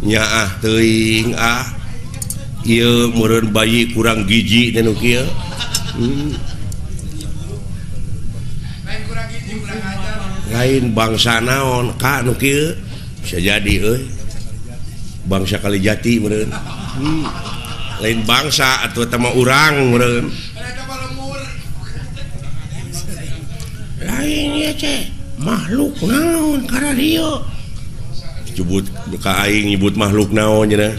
Nyaah teuing ah. Ieu meureun bayi kurang gizi teh nu kieu. Lain bangsa naon ka nu kieu bisa jadi euy. Bangsa Kalijati meureun. Lain bangsa atuh eta mah urang meureun. Lain ieu teh makhluk naon kararieu. Nyebut ka aing nyebut makhluk naon cenah.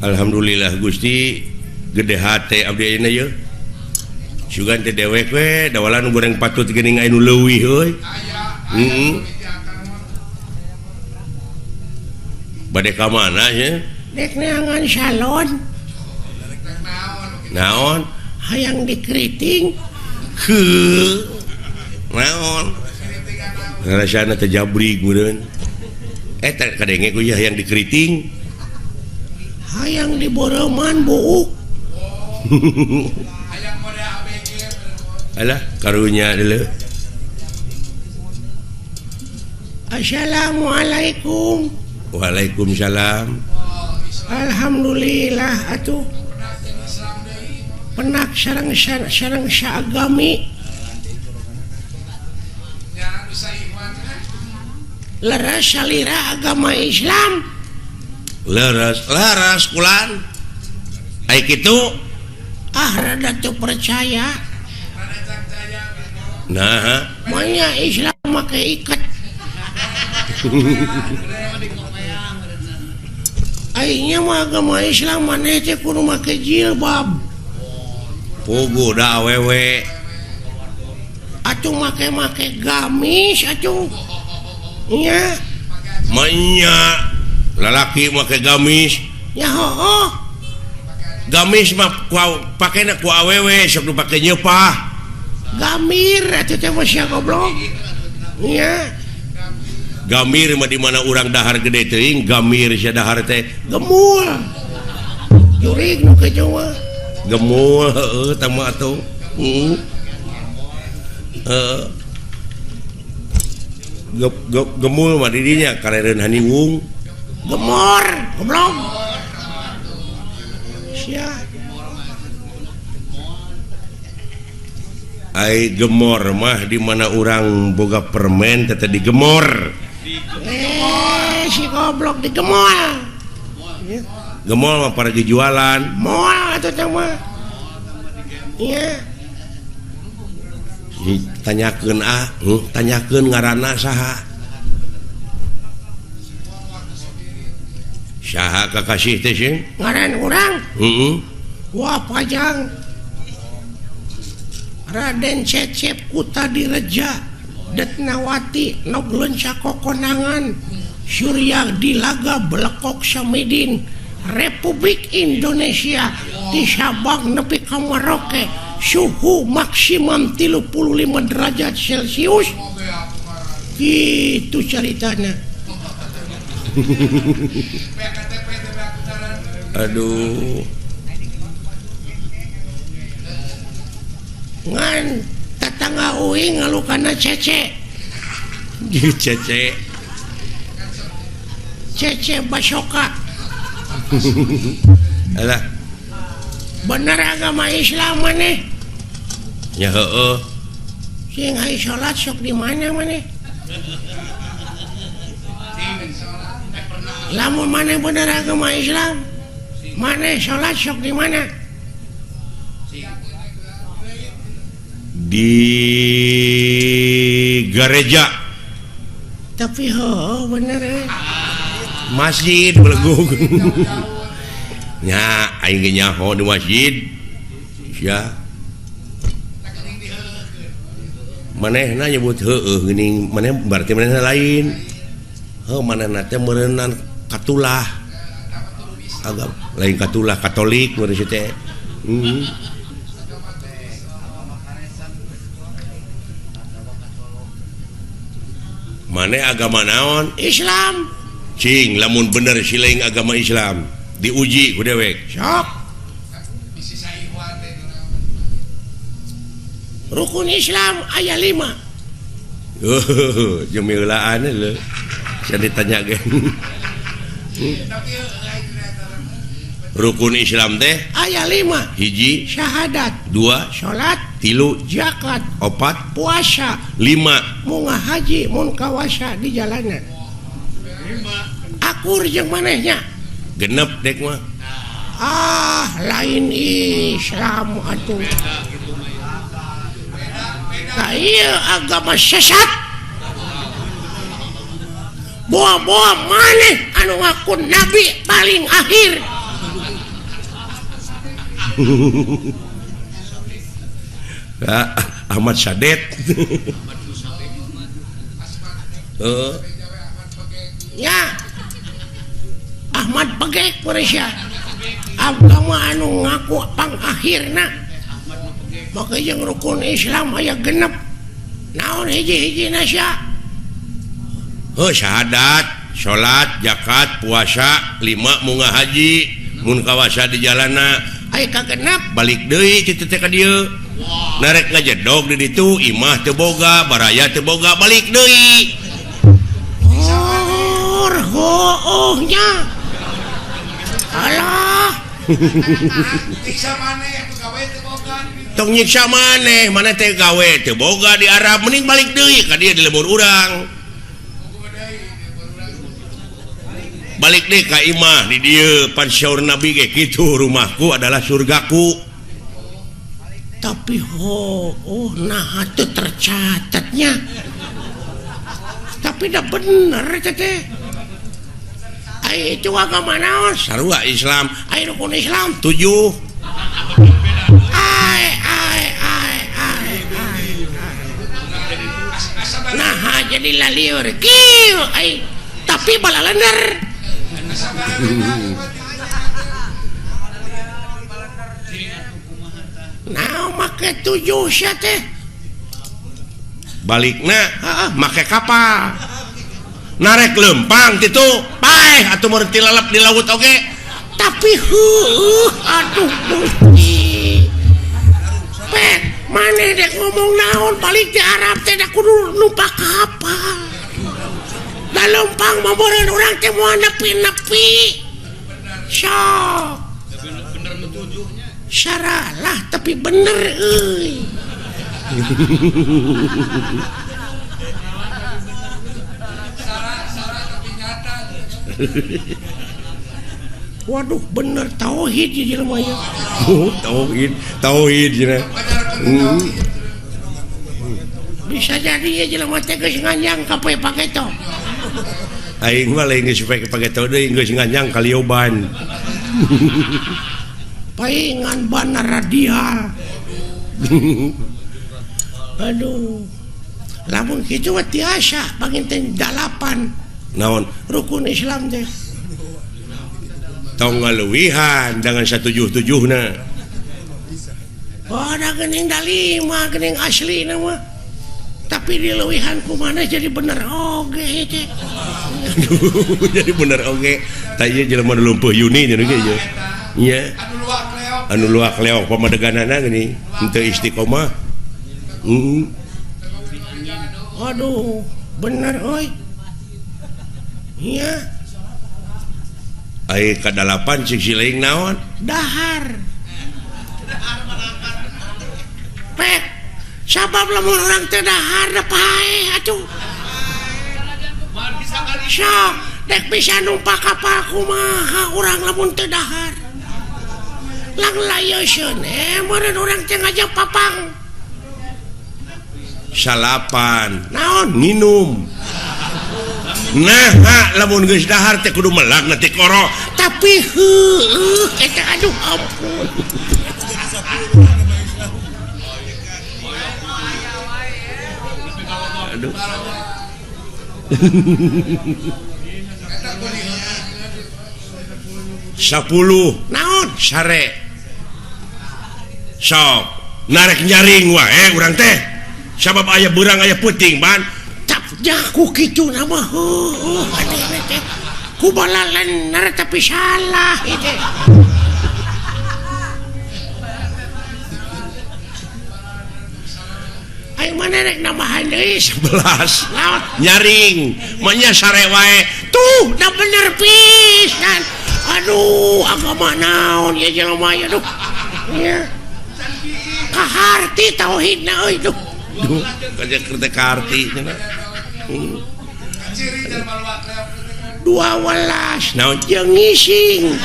Alhamdulillah Gusti gede hate abdi ayeuna yeuh. Sugan teh dewek we dawalan goreng patut geuning aya nu leuwih euy. Bade ka mana nya? Dek neangan salon. Naon? Hayang dikeriting. Heuh. Naon? Ngarasana teh jabrig meureun. Eta kadenge ku hayang dikeriting. Hayang diboreuman buuk. Alah karunya deuleu. Assalamualaikum. Waalaikumsalam. Alhamdulillah atuh. Penak sareng sareng saagami. Leres salira agama Islam. Leres, leres kulan. Ai kitu ah rada teu percaya. Nah, manya Islam make iket. Aingnya mah agama Islam maneh teh kudu make jilbab. Puguh da awewe. Atuh make-make gamis atuh. Nya. Manya lalaki make gamis. Nya heueuh. Gamis mah pakena ku awewe sok dipake nyeupah. Gamir atuh teh mah sia goblok. Nya. Gamir mah di mana urang dahar gede teuing, gamir sia dahar teh gemul. Jurig nu kitu mah. Gemul heueuh tah mah atuh. Heeh. Heeh. Gemul mah di dinya karereun haniwung. Gemor, goblok. Sia. Ai gemor mah di mana urang boga permen teh digemor. Si goblok digemol. Gemol mah para jualan. Moal atuh teh mah. Nya. Tanyakeun ah, tanyakeun ngaranna saha. Saha kakasih teh sih? Ngaran urang? Heeh. Wah pajang. Raden Cecep Kutadireja Detnawati Nog Lenca Kokonangan Surya Dilaga Belekok Samidin Republik Indonesia di Sabang nepi ka Merauke suhu maksimum 35 derajat Celcius. Gitu ceritanya. Aduh. Ngan tetangga uing ngalukana cece. Cece. Cece Basoka. Alah. Bener agama Islam maneh? Ya heueuh. Sing ai salat sok di mana maneh? Lamun maneh bener agama Islam, maneh salat sok di mana? Di gereja. Tapi heueuh bener eh. Masjid belegug. Nya aing ge nyaho di masjid. Sia. Manehna nyebut heueuh geuning, maneh berarti manehna lain. Heuh manehna teh meureunnan katulah. Agama lain katulah Katolik meureun si teh. Maneh agama naon? Islam. Cing lamun bener siling agama Islam diuji ku dewek. Sok. Rukun Islam aya 5. Jemilaan lho. Saya ditanya ge. Rukun Islam teh aya 5. Hiji syahadat, 2 salat, 3 zakat, 4 puasa, 5 munga haji mun kawasa di jalanan. Akur jeung manehnya. Genep dek mah. Ah, lain Islam atuh. Nah, ieu agama sesat. Boa-boa maneh anu ngaku nabi paling akhir. Ahmad Sadet. Ya. Ahmad Pegek Malaysia. Agama anu ngaku pangakhirna. Maka jeung rukun Islam aya genep. Naon hiji-hijina sia? Heuh, syahadat, salat, zakat, puasa, 5 munga haji, mun kawasa di jalana. Aya kagenep balik deui kitu teh ka dieu. Narek ngajedog di ditu, imah teu boga, baraya teu boga, balik deui. Oh, nya. Alah. Nyiksa maneh atuh gawe teu boga. Tong nyiksa maneh, maneh teh gawe teu boga di Arab, mending balik deui ka dieu di lembur urang. Balik deui ka imah di dieu, pan syaur Nabi ge kitu, rumahku adalah surgaku. Tapi oh nah teu tercatatnya. Tapi dah bener teh. Ai itu agama naon? Sarua Islam. Ai rukun Islam 7. Ai ai ai ai. Nah jadi lalieur kieu ai tapi balalener. Nah make 7 sia teh. Balikna make kapal. Narek lempang kitu paeh atuh mun tilalep di laut oge. Tapi heueuh aduh Gusti. Pek maneh dek ngomong naon balik di Arab teh da kudu numpak kapal. Da lempang mah meureun urang teh moal nepi-nepi. Sok. Bener nu tujuhnya. Saralah tapi bener euy. Waduh bener tauhid ya jelema nya. Tauhid, tauhid cenah. Bisa jadi ya jelema teh geus nganjang ka poe pageto. Aing mah lain geus poe pageto deui geus nganjang ka lioban. Paingan bana radial. Aduh. Lamun kitu mah tiasa panginten 8. Naon rukun Islam teh tong ngaluwihan dengan 177na. Oh da geuning da 5 geuning asli na mah. Tapi diluwihan kumaha jadi bener oge teh. Jadi bener oge. Tah ieu jelema nu lumpuh Yuni nya ge ieu. Nya. Anu luak leok pamadeganana geuning henteu istiqomah. Aduh, bener euy. Iya. Ai kadalapan cik siling naon? Dahar. Pek. Sabab lamun urang teh dahar da paeh atuh. Sok, dek bisa numpak kapal kumaha urang lamun teu dahar. Lang layeuskeun meureun urang teh ngajak papang. Salapan. Naon? Minum. Nah, lamun geus dahar teh kudu melak na tikoro. Tapi heueuh eta aduh ampun. Aduh. 10 naon sare. Sok, narek nyaring wae urang teh. Sabab aya beurang aya peuting ban. Jaku kitu nama heueuh ade teh ku balalener tapi salah ieu teh. Aing mana rek nambahan deui 11. Nyaring, manya sare wae. Tuh, da bener pisan. Aduh, agama naon ya jelema ya duh. Nya. Kaharti tauhidna euy duh. Duh, kaja kaharti cenah. 12 naon jeung ngising.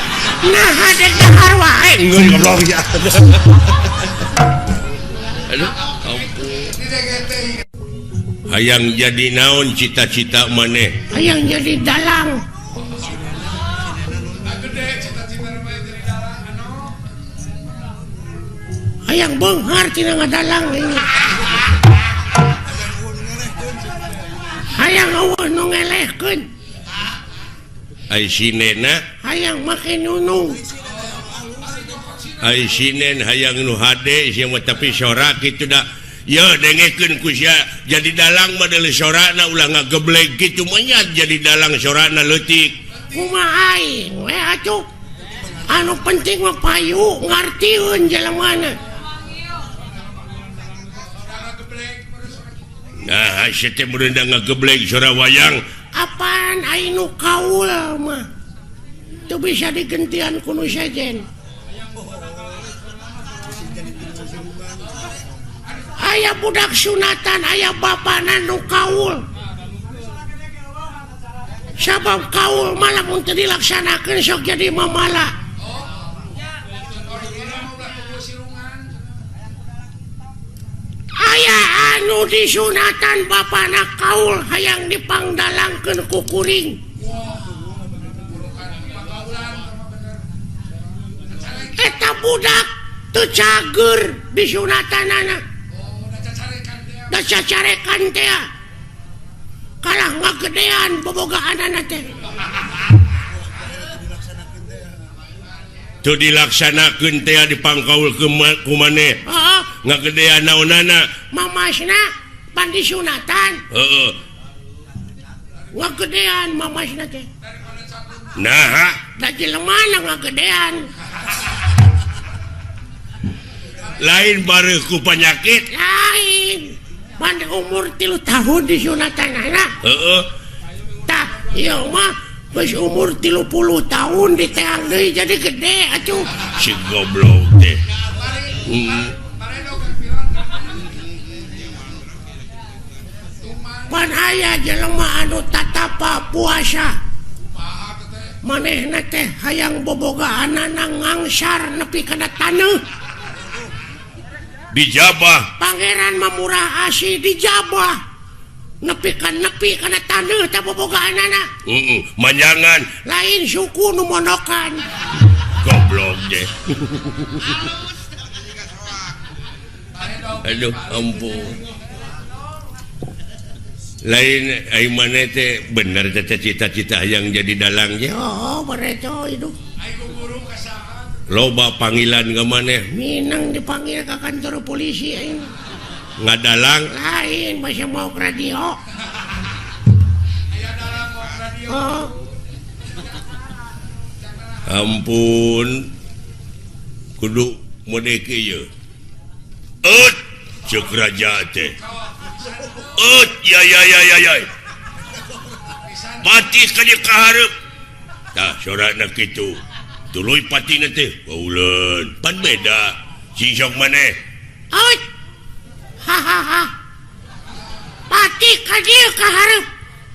Nah, dek dahar wae. Geus goblok ya. Aduh, ampun. Hayang jadi naon cita-cita maneh? Hayang jadi dalang. Hayang beunghar tina ngadalang ini. Hayang eueuh nu ngelehkeun. Ai sinena hayang make nunung. Ai sinen hayang nu hade sia mah tapi sorak kitu da. Ye dengekeun ku sia jadi dalang mah deuleu sorana ulah ngageblek kitu mah nya jadi dalang sorana leutik. Kumaha aing we atuh. Anu penting mah payu ngartieun jelemana. Nah, sia teh meureun da ngageblek sora wayang. Apaan aing nu kaul mah teu bisa digentian ku nu sejen. Aya budak sunatan aya bapana nu kaul. Sabab kaul mah lamun teu dilaksanakeun sok jadi mamala. Aya anu disunatan bapana kaul hayang dipangdalangkeun ku kuring. Eta budak teu cager disunatanana. Da cacarekan teh kalah ngagedean bobogaanana teh. Teu dilaksanakeun teh dipangkaul ku maneh. Heeh. Ngagedean naonana? Mamasna pan disunatan. Heeh. Ngagedean mamasna teh. Naha? Da jelemana ngagedean. Lain bareuh ku panyakit. Lain. Pan umur 3 tahun disunatanana. Heeh. Tah, ieu mah geus umur 30 tahun diteang deui jadi gede atuh. Si goblok teh. Pan aya jelema anu tatapa puasa. Manehna teh hayang bobogaanana ngangsar nepi kana taneuh. Dijabah. Pangeran mah murah asih dijabah. Nepi kana taneuh teh bobogaanana. Heeh, manjangan. Lain suku nu monokan. Goblok deh. Aduh, ampun. Lain ai maneh teh bener teh cita-cita hayang jadi dalang ge. Oh, bareto hidup. Loba panggilan ke maneh. Minang dipanggil ke kantor polisi aing. Ngadalang lain masih mau ke radio. Oh. Ampun. Kudu modeke ieu. Eut ceuk raja teh. Eut ya ya ya ya ya. Pati ka dieu ka hareup. Tah sorana kitu. Tuluy patina teh bauleun pan beda sing sok maneh. Eut. Ha ha ha. Pati ka dieu ka hareup.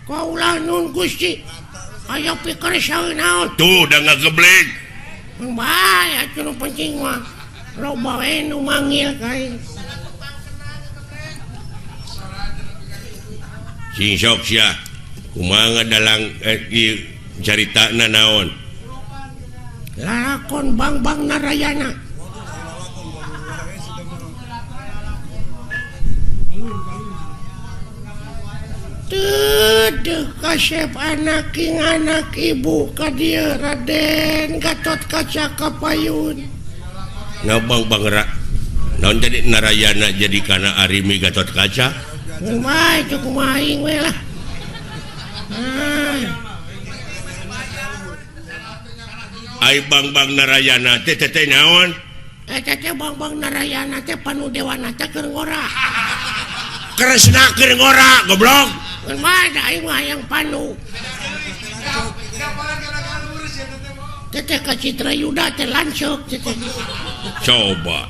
Kaulah nun Gusti. Aya pikir saeun naon. Tuh da ngageblek. Bae atuh nu penting mah. Loba we nu manggil ka aing. Sing sok sia. Kumaha dalang caritana naon? Lalakon Bang-Bang Narayana. Teu kasep anak king anak ibu ka dieu Raden Gatot Kaca Kapayun. Ngabang Bang Ra. Naon jadi Narayana jadi kana Arimi Gatot Kaca? Kumaha itu kumaha aing we lah. Ah. Ai Bang-Bang Narayana teh teh naon? Eta teh Bang-Bang Narayana teh panu dewana teh keur ngora. Kresna keur ngora goblok. Mun mah da aing mah hayang panu. Teteh ka Citra Yuda teh lanceuk teteh. Coba.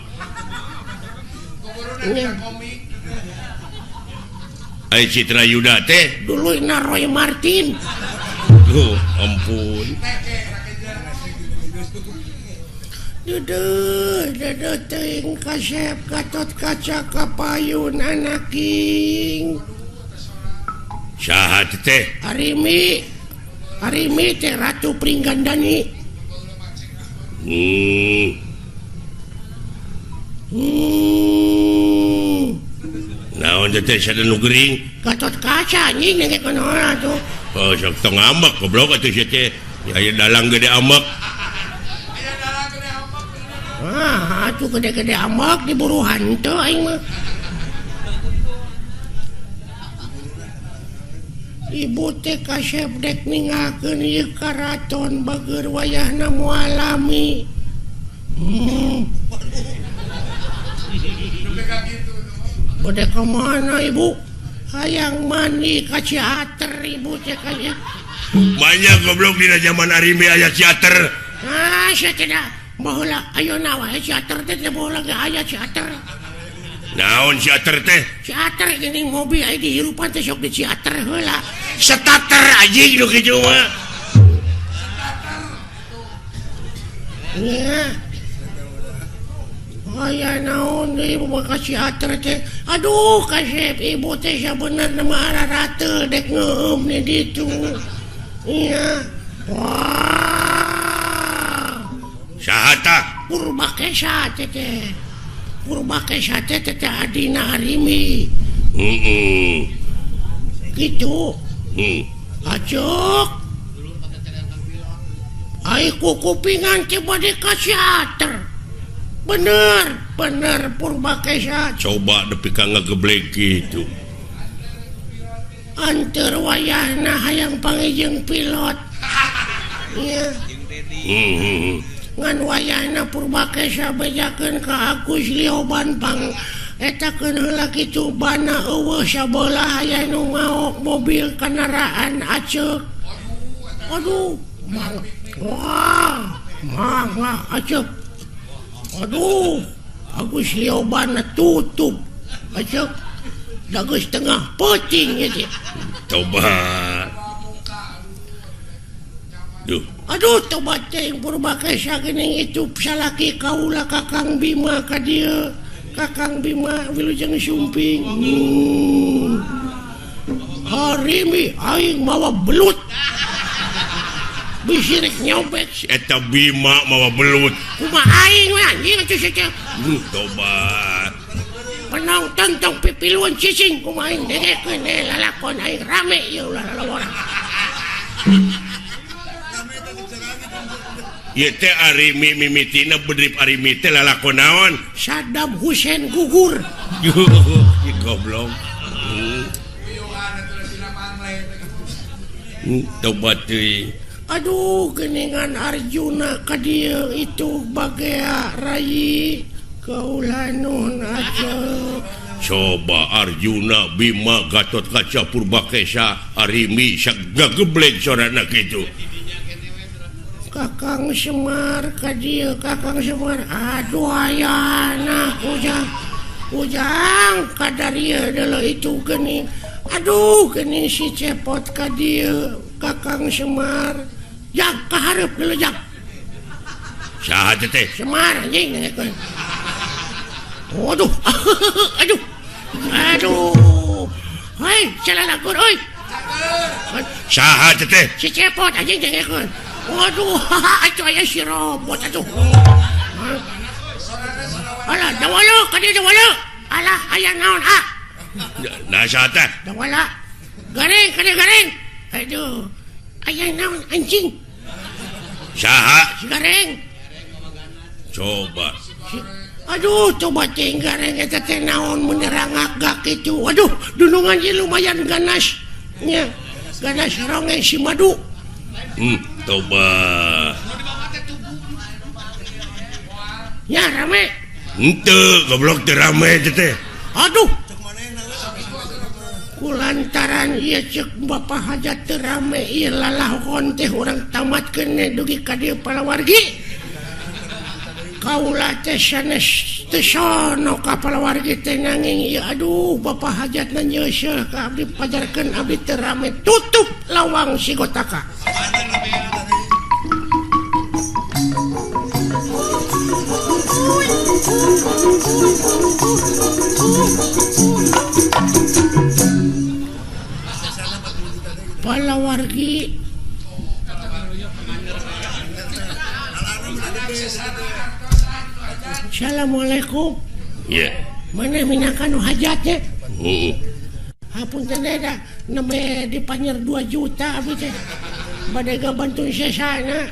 Ai Citra Yuda teh duluyna Roy Martin. Duh, ampun. Duduh, duduh teuing kasep Gatot Kaca kapayun anaking. Saha teh? Arimi. Arimi teh Ratu Pringgandani. Naon teh sada nu gering? Gatot Kaca anjing nengke kunaon atuh. Oh, sok tong ambek goblok atuh sia teh. Aya dalang gede ambek. Ah, atuh gede-gede ambek diburu hantu aing mah. Ibu teh kasep dek ninggalkeun ieu karaton bageur wayahna moal lami. Bade ka mana ibu? Hayang mandi ka Ciater ibu teh kaya. Banyak goblok dina zaman Arimi aya Ciater. Ah, sia tidak. Baheula ayeuna wae Ciater teh teh baheula ge aya Ciater. Naon Ciater teh? Ciater geuning mobil aya dihirupan teh sok di Ciater heula. Starter anjing nu kitu mah. Nya. Aya naon deui ibu mah ka Ciater teh. Aduh kasep ibu teh sabenerna mah ararate dek ngeueum di ditu. Nya. Wah. Saha tah? Purbakesa teh. Purbakesa teh teh adina Arimi. Heeh. Kitu. Acuk. Ai kukupingan teh bade ka Ciater. Bener, bener Purbakesa. Coba nepi ka ngageblek kitu. Anteur wayahna hayang panggih pilot. Nya. Ngan wayahna Purbakesa bejakeun ka Agus Lioban pang etakeun heula kitu bana eueuh sabelah aya nu maok mobil kendaraan aceuk. Aduh, mang. Wah, mangga aceuk. Aduh, Agus Lioban tutup aceuk. Da geus tengah peuting ieu teh. Coba. Duh. Aduh, tobat teh Purbakesa geuning itu salaki kaula Kakang Bima ka dieu. Kakang Bima wilujeng sumping. Harimi aing mawa belut. Bisi rek nyobek si eta Bima mawa belut. Kumaha aing we anjing atuh sia teh. Tobat. Penonton tong pipiluan cicing kumaha aing dengekeun lalakon aing rame ieu ulah lalawara. Ieu teh Arimi mimitina bedrip Arimi teh lalakon naon? Saddam Hussein gugur. Ih goblok. Tobat teuing. Aduh, geuningan Arjuna ka dieu itu bagea rayi kaula nun aceuk. Coba Arjuna Bima Gatot Kaca Purbakesa Arimi sagageblek sorana kitu. Kakang Semar ka dieu, Kakang Semar. Aduh ayana ujang. Ujang kadarieu deuleu itu geuning. Aduh geuning si Cepot ka dieu, Kakang Semar. Jak kahareup deuleu jak. Saha teh? Semar anjing dengekeun. Waduh. Aduh. Aduh. Hei, salalakon euy. Saha teh? Si Cepot anjing dengekeun. Waduh, atuh aya si robot atuh. Alah, dawala ka dieu dawala. Alah, aya naon ah? Nah, saha teh? Dawala. Gareng, ka dieu gareng. Aduh. Aya naon anjing? Saha? Si gareng. Coba. Aduh, coba teh gareng eta teh naon menerangak gak kitu. Aduh, dunungan ieu lumayan ganas. Nya, ganas ronge si madu. Coba. Ya rame. Henteu, goblok teu rame teh. Aduh. Kulantaran ieu ceuk Bapak Hajat teu rame ieu lalahon teh urang tamatkeun dugi ka dieu palawargi. Kaula teh sanes teu sono ka palawargi teh nanging ieu aduh Bapak Hajatna nyeuseuh ka abdi pajarkeun abdi teu rame tutup lawang Sigotaka. Palawargi Assalamualaikum. Iya. Mana minangka nu hajatnya? Heeh. Hapunten da nembe dipanyer 2 juta abdi teh. Bade gabantu sesana.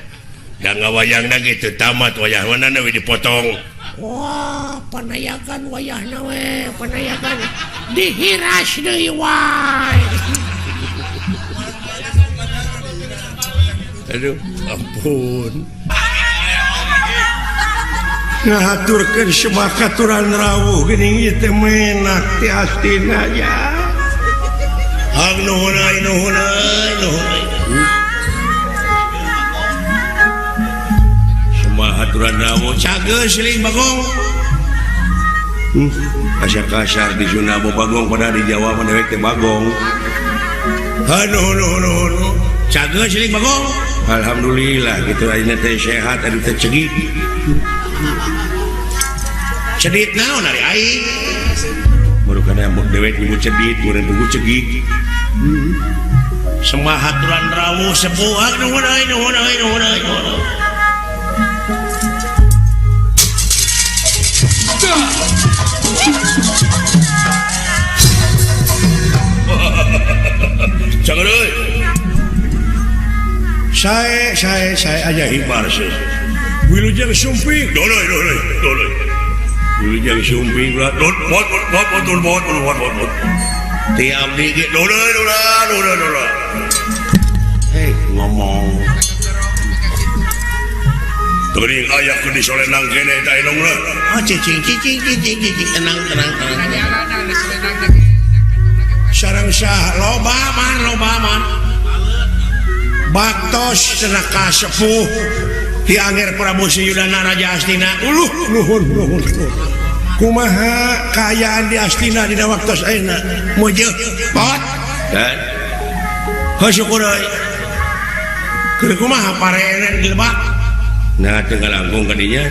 Da ngawayangna gitu tamat wayah mana we dipotong. Wah, panayakan wayahna we, panayakan dihiras deui wae. Aduh, ampun. Ngahaturkeun semakaturan rawuh geuning ieu teh menak ti astina nya. Hang nuhun euy, nuhun euy, nuhun euy. Semahaturan rawuh cageus siling Bagong. Kasar-kasar di Sunda Bagong padahal di Jawa mah dewek teh Bagong. Hanuh nuhun nuhun. Cageus siling Bagong. Alhamdulillah gitu ayeuna teh sehat anu teh cegik. Cedit naon ari aing? Baru kana dewek nyebut cedit, meureun pugu cegik. Semahaturan rawuh sepuh nuhun euy nuhun euy nuhun euy. Jangan euy. Saya aja hibar sih. Wilujeng sumping, doloy doloy doloy. Wilujeng sumping, dot bot bot bot bot bot bot bot. Ti abdi ge doloy doloy doloy doloy. Hei, ngomong. Teuing aya keur disolenang kene eta indungna. Ah cicing cicing cicing cicing tenang tenang tenang. Sareng sah loba man loba man. Baktos cenah ka sepuh ti Angger Prabu Suyudana Raja Astina. Uluh nuhun nuhun. Kumaha kaayaan di Astina dina waktos ayeuna? Mujeuh pot. Dan heuh syukur euy. Keur kumaha parenen di lebak? Nah teu ngalangkung ka dinya.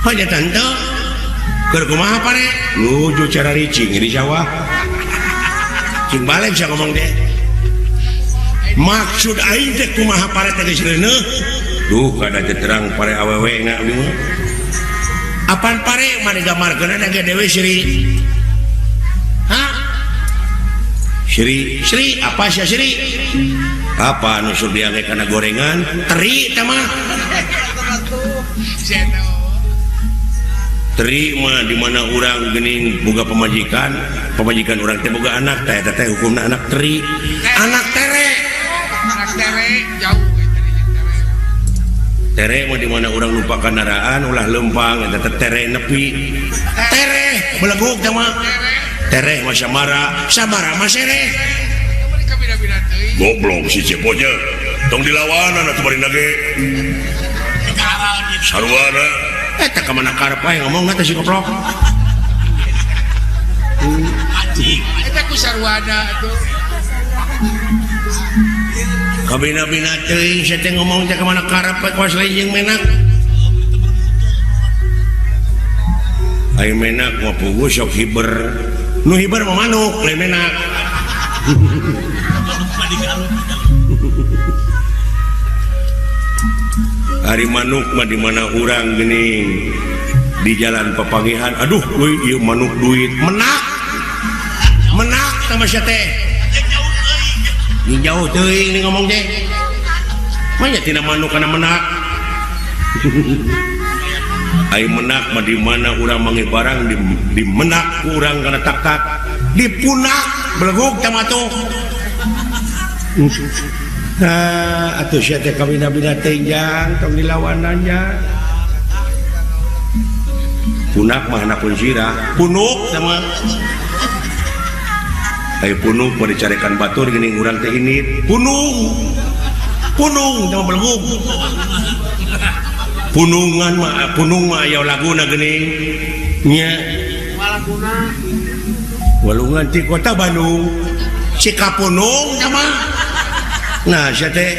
Hanya tante. Keur kumaha pare? Nuju cara ricing di sawah. Cing balik sia ngomong teh. Maksud aing teh kumaha pare teh geus reuneuh? Duh kada teh terang pare awewe na abdi mah. Apan pare mah digambarkeun ge dewe Sri. Hah? Sri, Sri apa sia Sri? Apa anu sok diangge kana gorengan? Teri teh mah. Teri mah di mana urang geuning boga pamajikan, pamajikan urang teh boga anak teh eta teh hukumna anak teri. Anak tere. Anak tere jauh tere. Tere mah di mana urang lupa kendaraan ulah lempang eta teh tere nepi. Tere beleguk teh mah. Tere mah samara, samara mah sereh. Goblok si Ceponya. Tong dilawanan atuh bari nage. Sarwana eta ka mana karep aing ngomong teh si goblok. Eta ku sarwana atuh. Kabina-bina teuing sia teh ngomong teh ka mana karep kawas lain jeung menak. Aing menak mah puguh sok hiber. Nu hiber mah manuk lain menak. Ari manuk mah di mana urang geuning di jalan papangihan aduh euy ieu manuk duit menak. Menak sama sia teh. Ni jauh teuing ni ngomong teh. Manya tina manuk kana menak. Ai menak mah di mana urang manggih barang di menak ku urang kana tak-tak dipunak beleguk teh mah tuh. Nah, atuh sia teh kabina-bina teh jang tong dilawanan nya. Punak mah hanapun sirah, punuk teh mah. Ayo punung mau dicarikan batur gini urang teh ini punung punung sama belenggu punungan mah punung mah aya laguna geuning nya walungan ti kota Bandung Cikapunung sama nah sia teh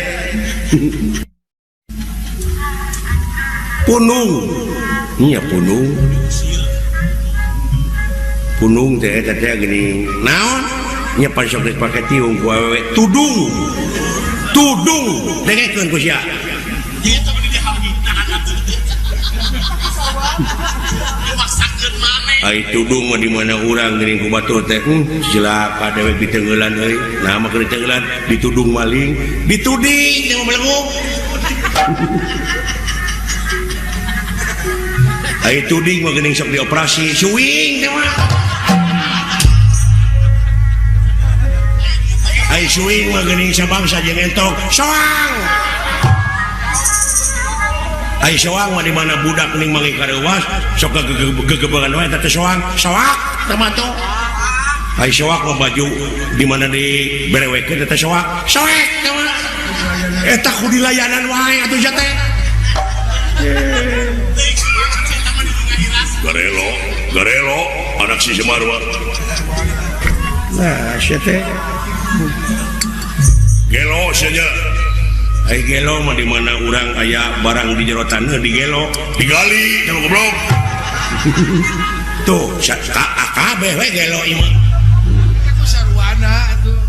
punung nya punung punung teh eta teh geuning naon nya pan sok dipake tiung ku awewe tudung tudung dengekeun ku sia ai tudung mah di mana urang geuning ku batur teh cilaka dewek diteungeulan euy nah mah keur diteungeulan ditudung maling dituding teh belenggu ai tuding mah geuning sok dioperasi suing teh mah ai suing mah geuning sabangsa jeung entok soang ai soang mah di mana budak geuning mangi kareuwas sok gegebegan wae eta teh soang soak teh mah tuh ai soak mah baju di mana di berewekeun eta soak soek teh mah eta ku dilayanan wae atuh sia teh garelo garelo anak si Semar mah nah sia teh gelo sia nya. Ai gelo mah di mana urang aya barang di jero taneuh digelo digali teh goblok tuh kabeh we gelo ieu mah ku sarwana atuh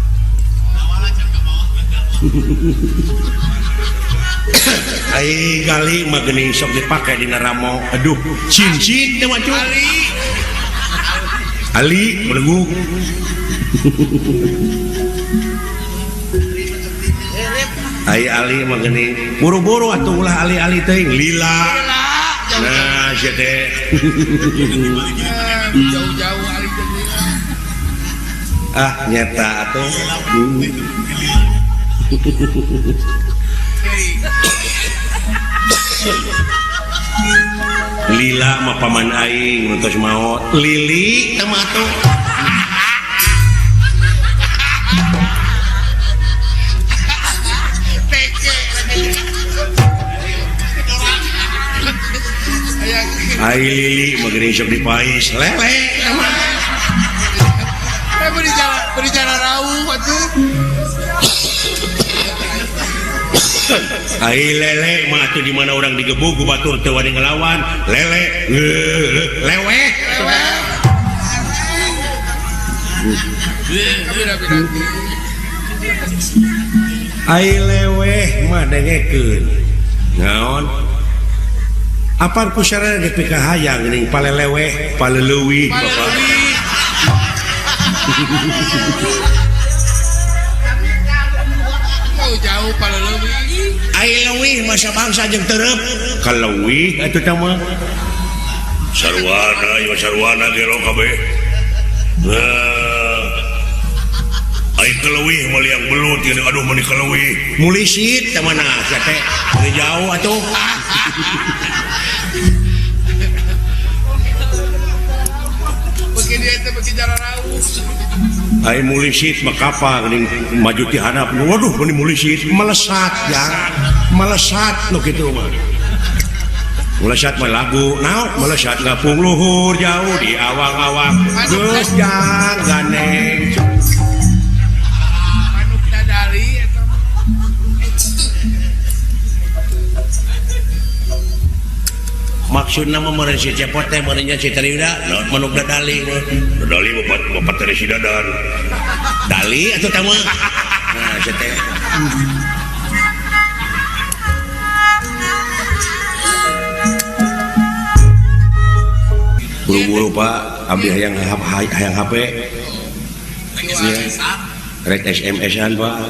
ai gali mah geuning sok dipake dina ramo aduh cincin teh mah ali ali belenggu ai ali mah geuning buru-buru atuh ulah ali-ali teuing lila nah sia teh jauh-jauh ali teh ah nyata atuh lila mah paman aing nu tos maot lili teh mah atuh ai lili mah geuning sok dipais lele teh mah eh beri jalan rauh atuh ai lele mah atuh di mana urang digebug ku batur teu wani ngelawan lele leweh ai leweh mah dengekeun naon apaan ku sarana geus pikahayang geuning paleleweh paleleuwih bapak jauh paleleuwih ai leuwih masa bangsa jeung tereup kaleuwih atuh teh mah sarwana ieu sarwana gelo kabeh nah ai kaleuwih mah liang belut geuning aduh meuni kaleuwih mulisit teh mana sia teh meuni jauh atuh beuki dieu teh beuki jararauh ai mulisit mah kapal geuning maju ti handap waduh meuni mulisit melesat jang melesat nu kitu mah melesat mah lagu naon melesat ngapung luhur jauh di awang-awang geus jang ganeng manuk dadali eta mah maksudna mah meureun si Cepot teh meureunnya si Triyuda manuk dadali dadali bapak Teresi Dadan dali atuh teh mah nah sia teh buru-buru Pak abdi hayang hayang HP ya. Rek SMS-an Pak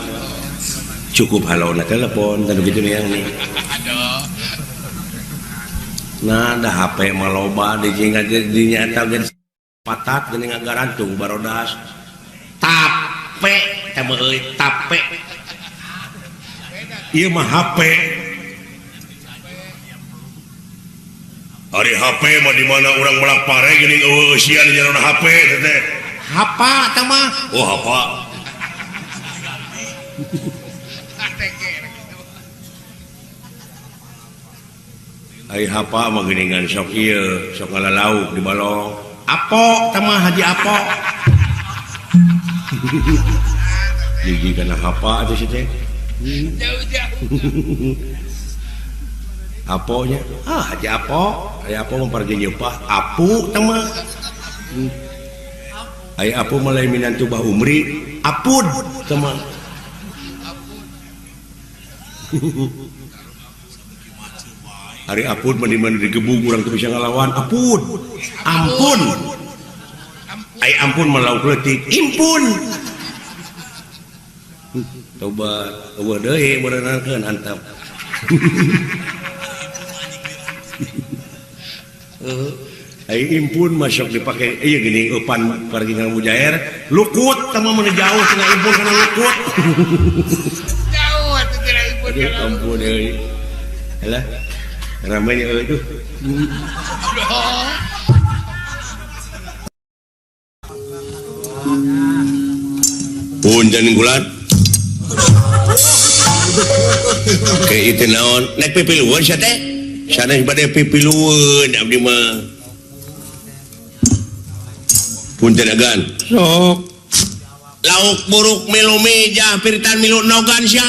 cukup halona telepon dan begitu nih yang nih nah ada HP mah loba di dinyata ge patat geuning ngagarantung barodas tape teh mah euy tape ieu mah HP Ari HP mah di mana urang melak pare geuning eueuh eusian di jero HP teh. Hapa eta mah. Oh hapa. Ai hapa mah geuningan sok ieu, sok ngalalauk di balong. Apo eta mah Haji Apo. Gigi kana hapa atuh si teh. Jauh-jauh. Aponya? Ah, Haji Apo. Ai Apo mah pargi nyeupah apu eta mah. Ai apu mah lain minantu Bah Umri, apud eta mah. Ari apud mah di mana digebug urang teu bisa ngalawan. Apud. Ampun. Ai ampun mah lauk leutik. Impun. Tobat, eueuh deui meureunakeun antap. Ai impun mah sok dipake ieu geuning eupan pargi ngamujaer, lukut tah mah mun jauh cenah impun kana lukut. Jauh atuh cenah impun kana. Ampun euy. Alah. Ramenya euy tuh. Punten gulat. Ke itu naon? Nek pipilueun sia teh? Sanes bade pipilueun abdi mah. Punten agan. Sok. Lauk buruk milu mijah piritan milu nogan sia.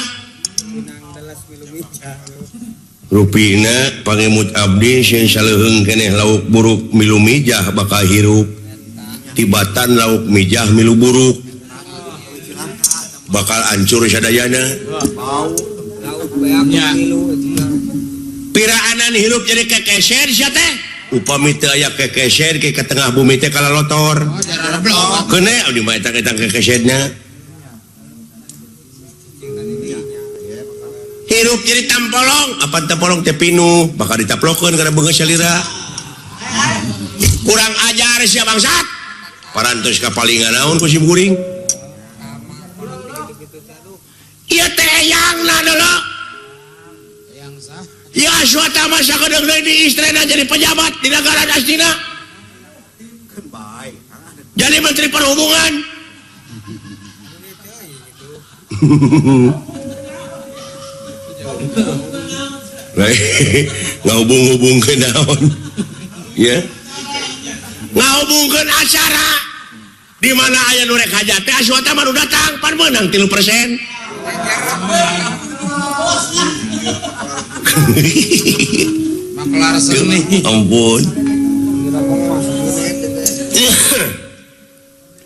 Rupina pangemut abdi sieun saleuheung keneh lauk buruk milu mijah bakal hirup. Tibatan lauk mijah milu buruk. Bakal hancur sadayana. Piraanan hirup jadi kekeser sia teh. Upami teu aya kekeser ke tengah bumi teh kalalotor. Keune abdi mah eta kekeserna. Hirup jadi tampolong, apa tampolong teh pinuh, bakal ditaplokeun kana beungeut salira. Kurang ajar sia bangsat. Parantos kapalingan naon ku sim kuring. Ieu teh eyangna dulu. Ya suatu masa kedeung deui di istrena jadi pejabat di negara Astina. Jadi menteri perhubungan. Ngahubung-hubungkeun naon? Ya. Ngahubungkeun acara di mana aya nu rek hajat teh Aswata mah nu datang pan meunang 3%. Makelar seni. Ampun.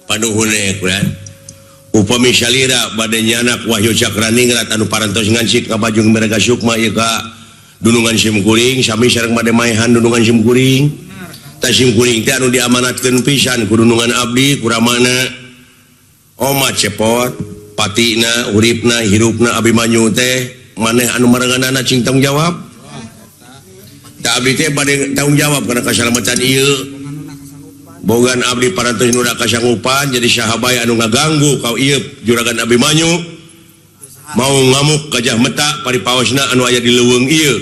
Panuhun kulan. Upami salira bade nyanak Wahyu Cakraningrat anu parantos ngancik ka Bajung Merga Sukma ieu ka dunungan sim kuring sami sareng bade maehan dunungan sim kuring. Tah sim kuring teh anu diamanatkeun pisan ku dunungan abdi kuramana Oma Cepot patina uripna hirupna Abimanyu teh maneh anu marenganana cing tanggung jawab. Tah abdi teh bade tanggung jawab kana kasalamatan ieu. Bogan abdi parantos nu kasanggupan jadi sahabai anu ngaganggu kau ieu juragan Abimanyu mau ngamuk gajah meta paripaosna anu aya di leuweung ieu.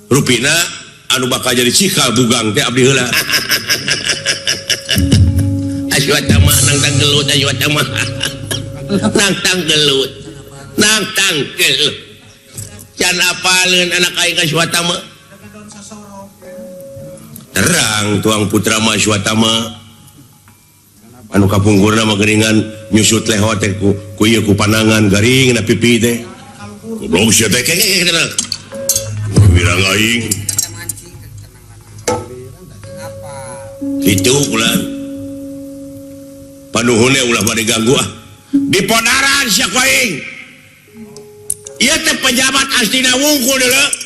Rupina anu bakal jadi cikal bugang teh abdi heula. Aswata mah nangtang gelut aswata mah. Nangtang gelut. Nangtang gelut. Can apaleun anak aing ka Aswata mah. Terang tuang putra mah Aswatama anu kapungkurna mah geuningan nyusut leho teh ku ieu ku panangan garing na pipi teh. Goblok sia teh keke wirang aing. Kitu ulah. Panuhun ulah bade ganggu ah. Di podaran sia ku aing. Ieu teh pejabat Astina wungkul deuleu.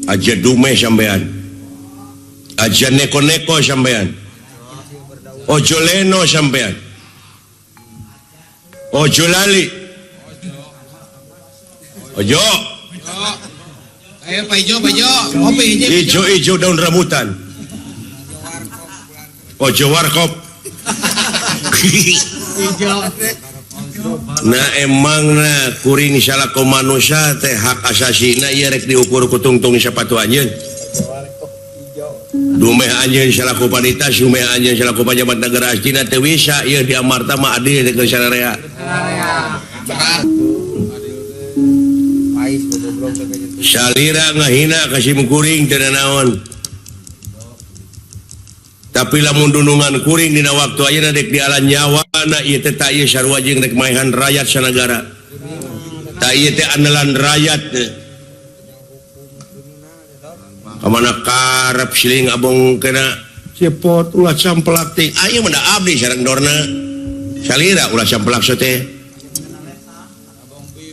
Aja dumeh sampean. Aja neko-neko sampean. Ojo leno sampean. Ojo lali. Ojo. Ayo Pak Ijo, Pak Ijo. Kopi ijo. Ijo-ijo daun rambutan. Ojo warkop. Nah emang nah kuring salako manusia teh hak asasina ieu rek diukur ku tungtung sapatu anjeun. Dumeh anjeun salaku panita, dumeh anjeun salaku pajabat negara Astina teu bisa ieu di Amarta mah adil teh keur sararea. Salira ngahina ka simkuring teu nanaon. Tapi lamun dunungan kuring dina waktu ayeuna dek dialan nyawana ieu teh tak ieu sarua jeung rek maehan rakyat sanagara. Tak ieu teh andalan rakyat. Kamana karep siling abong kena cepot ulah sampelak teh. Ayeuna mah da abdi sareng dorna. Salira ulah sampelak teh.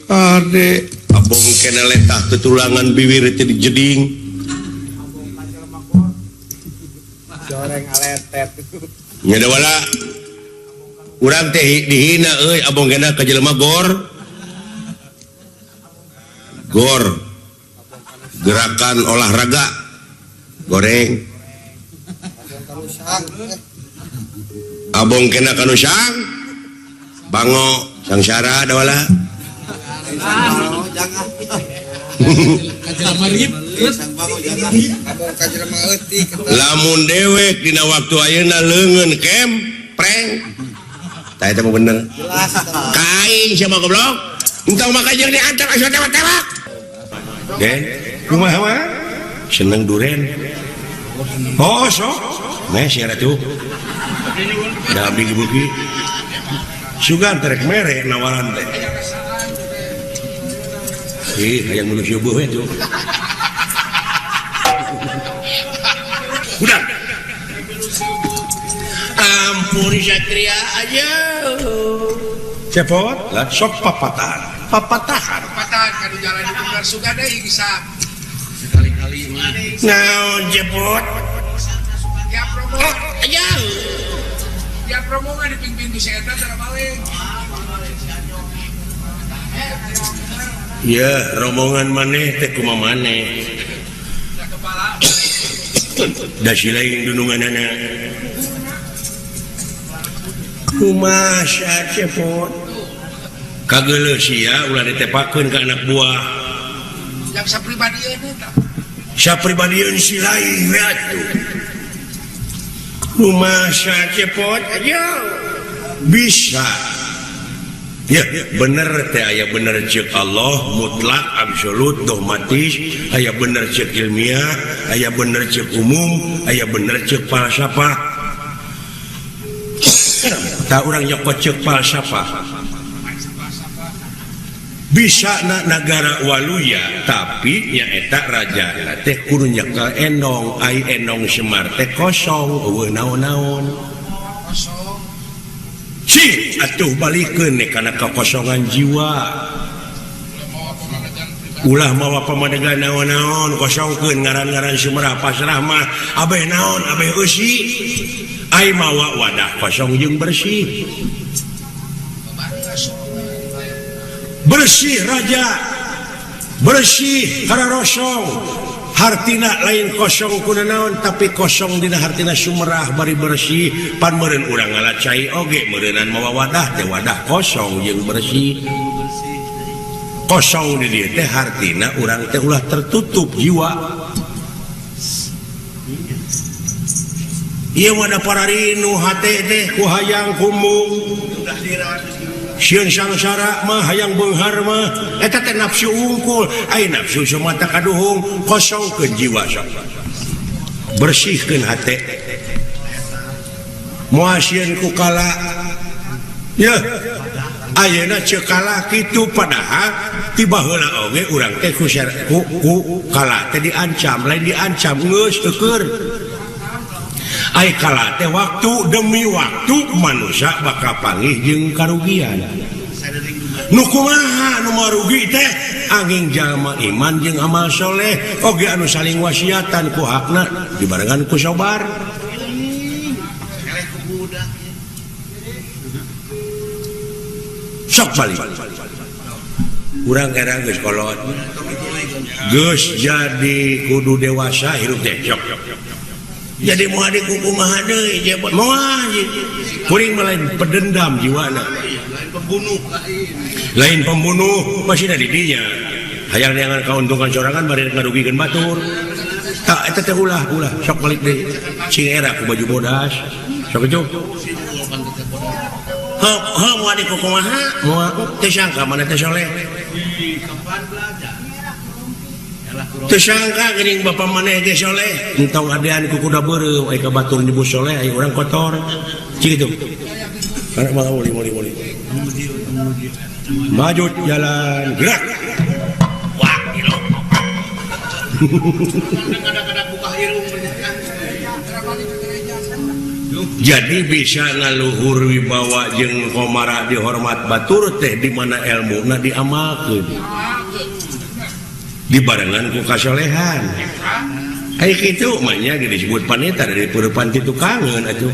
Ade abong kena letah tetulangan bibir teh dijeding. Goreng aletet. Nya da wala. Urang teh dihina euy abong kena ka jelema gor. Gor. Gerakan olahraga goreng. Abong kena kanu sang bango sangsara da wala. Lamun dewek dina waktu ayeuna leungeun kem preng. Tah eta mah bener. Ka aing sia mah goblok. Entong maka jeung diantar asa tewak-tewak. Den, kumaha mah? Seneng duren. Oh, sok. Meh sia ratu. Da abdi gebuki. Sugan terek mere nawaran teh. Ih, hayang nu subuh we tuh. Udah. Ampun Satria aja. Cepot, sok papatahan. Papatahan. Papatahan kanu jalan di bener sugan deui bisa. Sekali-kali mah. Naon cepot? Ya promo. Aja. Ya promo mah dipimpin ku si eta cara balik. Ya, rombongan maneh teh kumaha maneh. Da si lain dununganana. Kumaha cepot? Kageuleuh sia ulah ditepakeun ka anak buah. Yang sapribadieun eta. Sapribadieun si lain we atuh. Kumaha cepot? Aja. Bisa. Ya, bener teh aya bener ceuk Allah mutlak absolut dogmatis, aya bener ceuk ilmiah, aya bener ceuk umum, aya bener ceuk falsafah. Tah urang nyokot ceuk falsafah. Bisa na nagara waluya tapi nyaeta raja teh kudu nyekel endong, ai endong Semar teh kosong eueuh naon-naon. Cing atuh balikeun kana kekosongan jiwa. Ulah mawa pamadegan naon-naon kosongkeun ngaran-ngaran Sumerah pasrah mah abeh naon abeh eusi. Ai mawa wadah kosong jeung bersih. Bersih raja. Bersih kararosong. Hartina lain kosong kuna naon tapi kosong dina hartina Sumerah bari bersih pan meureun urang ngala cai oge meureunan mawa wadah teh wadah kosong jeung bersih. Kosong di dieu teh hartina urang teh ulah tertutup jiwa. Ieu mah da pararinu hate teh ku hayang kumbung. Sieun sangsara mah hayang beunghar mah eta teh nafsu unggul, ai nafsu sumata kaduhung kosongkeun jiwa sok. Bersihkeun hate. Moal sieun ku kala. Yeuh. Ayeuna ceuk kala kitu padahal ti baheula oge urang teh ku kala teh diancam, lain diancam geus teukeun. Ai kala teh waktu demi waktu manusia bakal panggih jeung karugian. Nu kumaha nu marugi teh angin jalma iman jeung amal soleh oge anu saling wasiatan ku hakna dibarengan ku sabar. Sok balik. Urang era geus kolot. Geus jadi kudu dewasa hirup teh sok. Jadi moal dikukumaha deui jebot moal kuring mah lain pedendam jiwana lain pembunuh lain pembunuh masih da di dinya hayang neangan kauntungan sorangan bari ngarugikeun batur. Tah eta teh ulah ulah sok balik deui. Cing era ku baju bodas. Sok kitu. Heuh heuh moal dikukumaha? Moal teu sangka maneh teh soleh. Teu sangka geuning bapa maneh ge soleh. Entong adean ku kuda beureum aya ka batur nyebut soleh aya urang kotor. Cing kitu. Karena malah muli muli muli. Maju jalan gerak. Wah, gila. Jadi bisa ngaluhur wibawa jeung komara dihormat batur teh di mana ilmuna diamalkeun. Dibarengan ku kasolehan. Kayak kitu mah nya disebut panita dari peurepan ti tukangeun atuh.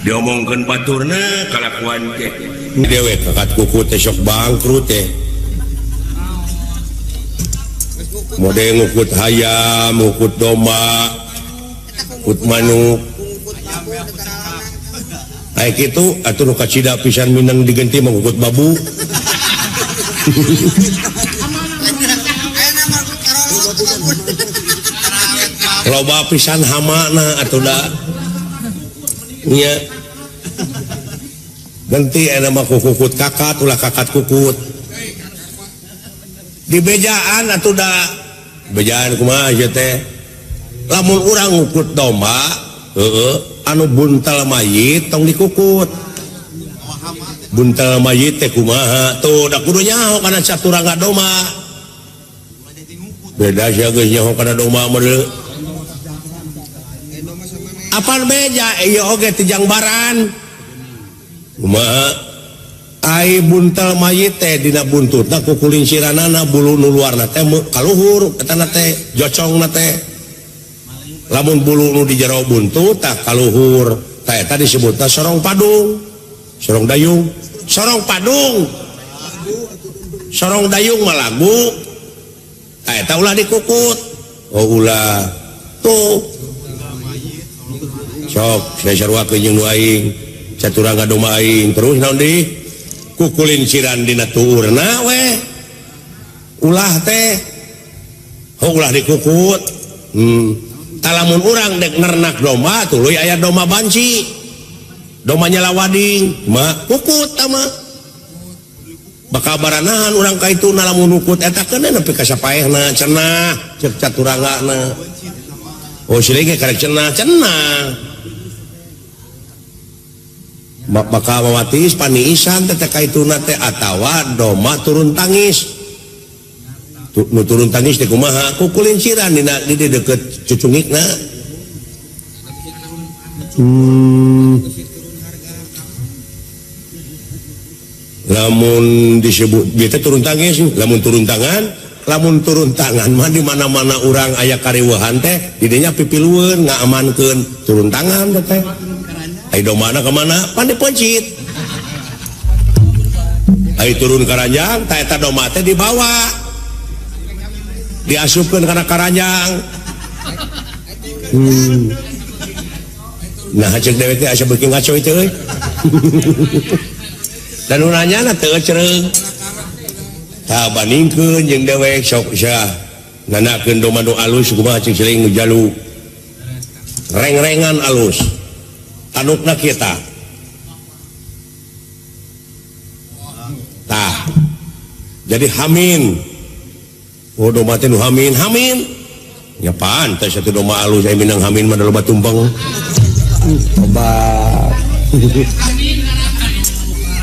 Diomongkeun baturna kalakuan teh. Dewek kakat kuku teh sok bangkrut teh. Mode ngukut hayam, ngukut domba, ngukut manuk. Kayak kitu atuh nu kacida pisan minang digenti mah ngukut babu. Loba pisan hamana atuh da. Nya. Ganti eta mah kukut kakat ulah kakat kukut. Di bejaan atuh da. Bejaan kumaha ieu teh? Lamun urang ngukut domba, heueuh, anu buntal mayit tong dikukut. Buntal mayit teh kumaha? Tuh da kudu nyaho kana saturangga domba. Beda sia geus nyaho kana domba mah deui. Apaan beja ieu oge teh jangbaran. Kumaha? Ai buntal mayit teh dina buntutna kukulinciranana bulu nu luarna teh kaluhur etana teh jocongna teh. Lamun bulu nu di jero buntut tah kaluhur tah eta disebutna sorong padung. Sorong dayung, sorong padung. Sorong dayung mah lagu. Tah eta ulah dikukut. Oh ulah. Tuh. Sok saya sarua jeung nu aing, caturangga domba aing terus naon deui? Kukulinciran dina tuurna we. Ulah teh. Oh ulah dikukut. Talamun urang dek nernak domba tuluy aya domba banci. Domba nyalawading, mah kukut tah mah. Bakal baranahan urang ka itu lamun nukut eta keun nepi ka sapaehna cenah ceuk caturanggana. Oh siling ge karek cenah cenah. Bakal mawatis paniisan teh ka ituna teh atawa domba turun tangis. Nu turun tangis teh kumaha? Kukulinciran dina di deukeut cucungikna. Lamun disebut bieu teh turun tangis, lamun turun tangan mah di mana-mana urang aya kariweuhan teh didinya pipilueun ngaamankeun turun tangan teh. Ai domana ka mana? Pan dipencit. Ai turun karanjang tah eta domba teh dibawa. Diasupkeun kana karanjang. Nah ceuk dewek teh asa beuki ngaco ieu euy. Dan nu nanyana teu cereung. Tah bandingkeun jeung dewek sok sia nanakeun domba nu alus kumaha cing siling nu jalu. Reng-rengan alus. Tanukna kita. Tah. Jadi hamin. Oh domba teh nu hamin, hamin. Nya pantes atuh domba alus aya minang hamin mah loba tumpeng. Obat.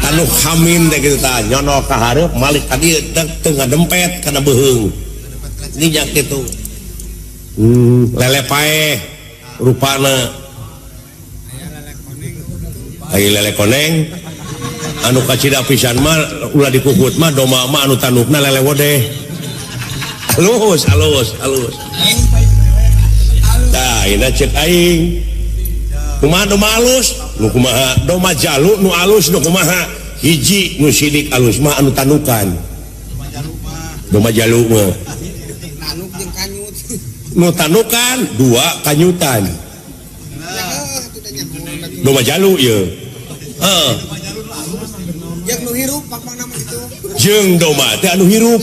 Tanuk hamin teh kitu tah nyonok ka hareup malik ka dieu teu ngadempet kana beuheung. Ninyak kitu. Lele paeh rupana. Ai lele koneng anu kacida pisan mah ulah dikukut mah domba mah anu tanukna lele wodeh. Alus alus alus. Tah ina ceuk aing. Kumaha domba alus? Nu kumaha? Domba jalu nu alus nu kumaha? Hiji nu sidik alus mah anu tanukan. Domba jalu mah. Nu tanukan dua kanyutan. Domba jalu ieu. Heeh. Jeung nu hirup pangpangna mah kitu. Jeung domba teh anu hirup.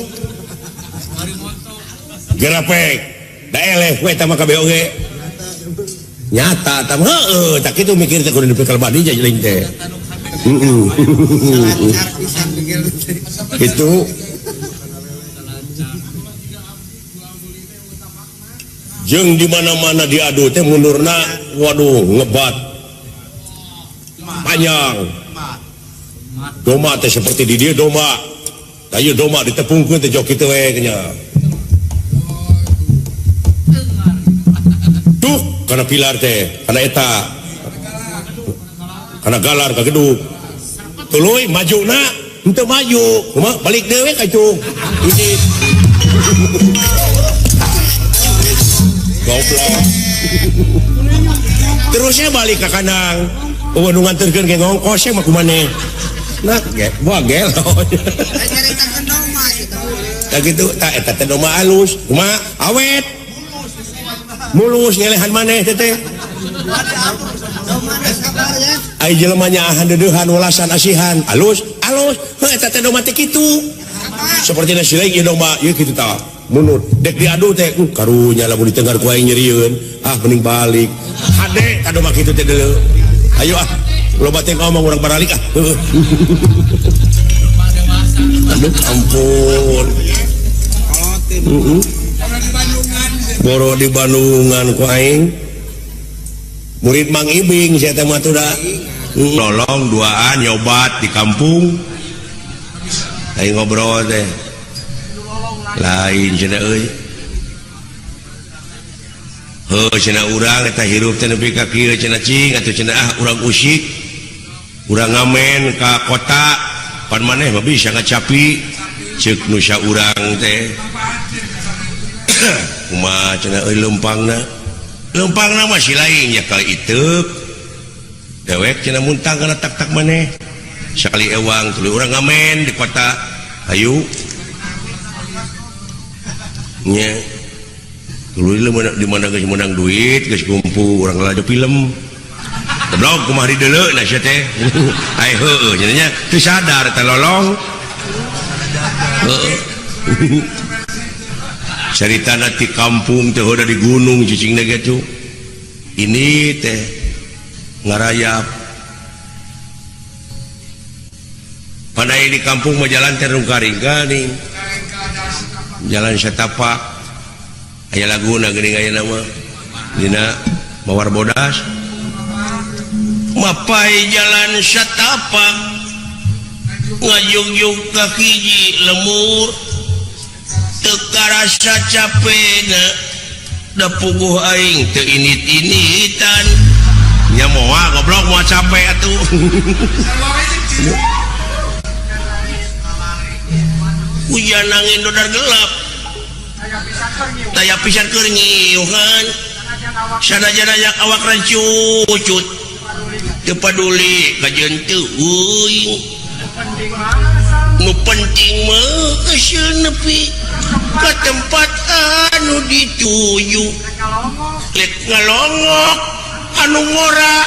Gerapek. Da eleh we eta mah kabeh oge. Nyata tah heueuh tah kitu mikir teh kudu nepi ka lebah dinya jeung teh. Heeh. Itu jeung di mana-mana diadu teh mundurna waduh ngebat panjang. Domba teh seperti di dieu domba. Tah ieu domba ditepungkeun teh jok kitu we nya. Tuh kana pilar teh, kana eta. Kana galar ka gedung. Tuluy majuna henteu maju, kumaha balik deui we ka cung. Ini goblok. Terusnya balik ke kandang. Eueuh nu nganterkeun ge ngongkos mah kumaneh. Nah, ge, wah gelo. Tah kitu, tah eta teh domba alus. Kumaha awet. Mulus ngelehan maneh teh teh. Ai jelema nyaahan deudeuhan welasan asihan. Alus, alus. Heuh eta teh domba teh kitu. Seperti nasi lain ieu domba, ieu kitu tah. Munut dek diadu teh karunya lamun ditenggar ku aing nyerieun. Ah mending balik. Hade ka domba kitu teh deuleu. Ayo ah, loba teh ngomong urang baralik ah. Aduh ampun. Boro di Bandungan ku aing. Murid Mang Ibing sia teh mah tuh da. Lolong duaan nyobat di kampung. Aing ngobrol teh. Lain cenah euy. Heuh cenah urang eta hirup teh nepi ka kieu cenah cing atuh cenah ah urang usik. Urang ngamen ka kota pan maneh mah bisa ngacapi ceuk nu saurang teh. Kumaha cenah euy leumpangna. Leumpangna mah si lain nya kali iteuk. Dewek cenah muntang kana tak-tak maneh. Sakali ewang tuluy urang ngamen di kota. Hayu. Nya tuluy di mana geus meunang duit geus kumpul urang lalajo film. Goblok kumaha di deuleu na sia teh. Ai heueuh cenah nya teu sadar teh lolong. Heueuh. Caritana ti kampung teh heuda di gunung cicingna ge tuh. Ini teh ngarayap. Pandai di kampung mah jalan teh rungka-ringka nih. Jalan setapak. Aya laguna geuning aya nama dina Mawar Bodas. Mapai jalan setapak ngajugjug ka hiji lemur teu karasa capena da puguh aing teu init-initan. Nya moal goblok moal capek atuh. Hujan angin dodar gelap daya pisan keur nyiuhan sanajan aya awak rancucut teu paduli kajeun teu euy nu penting mah geus nepi ka tempat anu dituju lek ngalongok anu ngora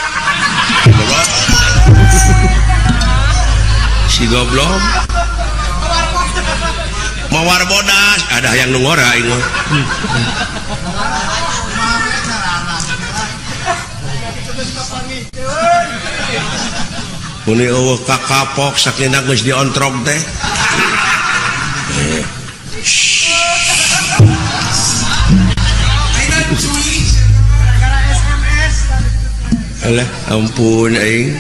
si goblok Mawar Bodas ada yang nu ngora aing mah. Muni eueuh kakapok sakina geus diontrog teh. Alah ampun aing.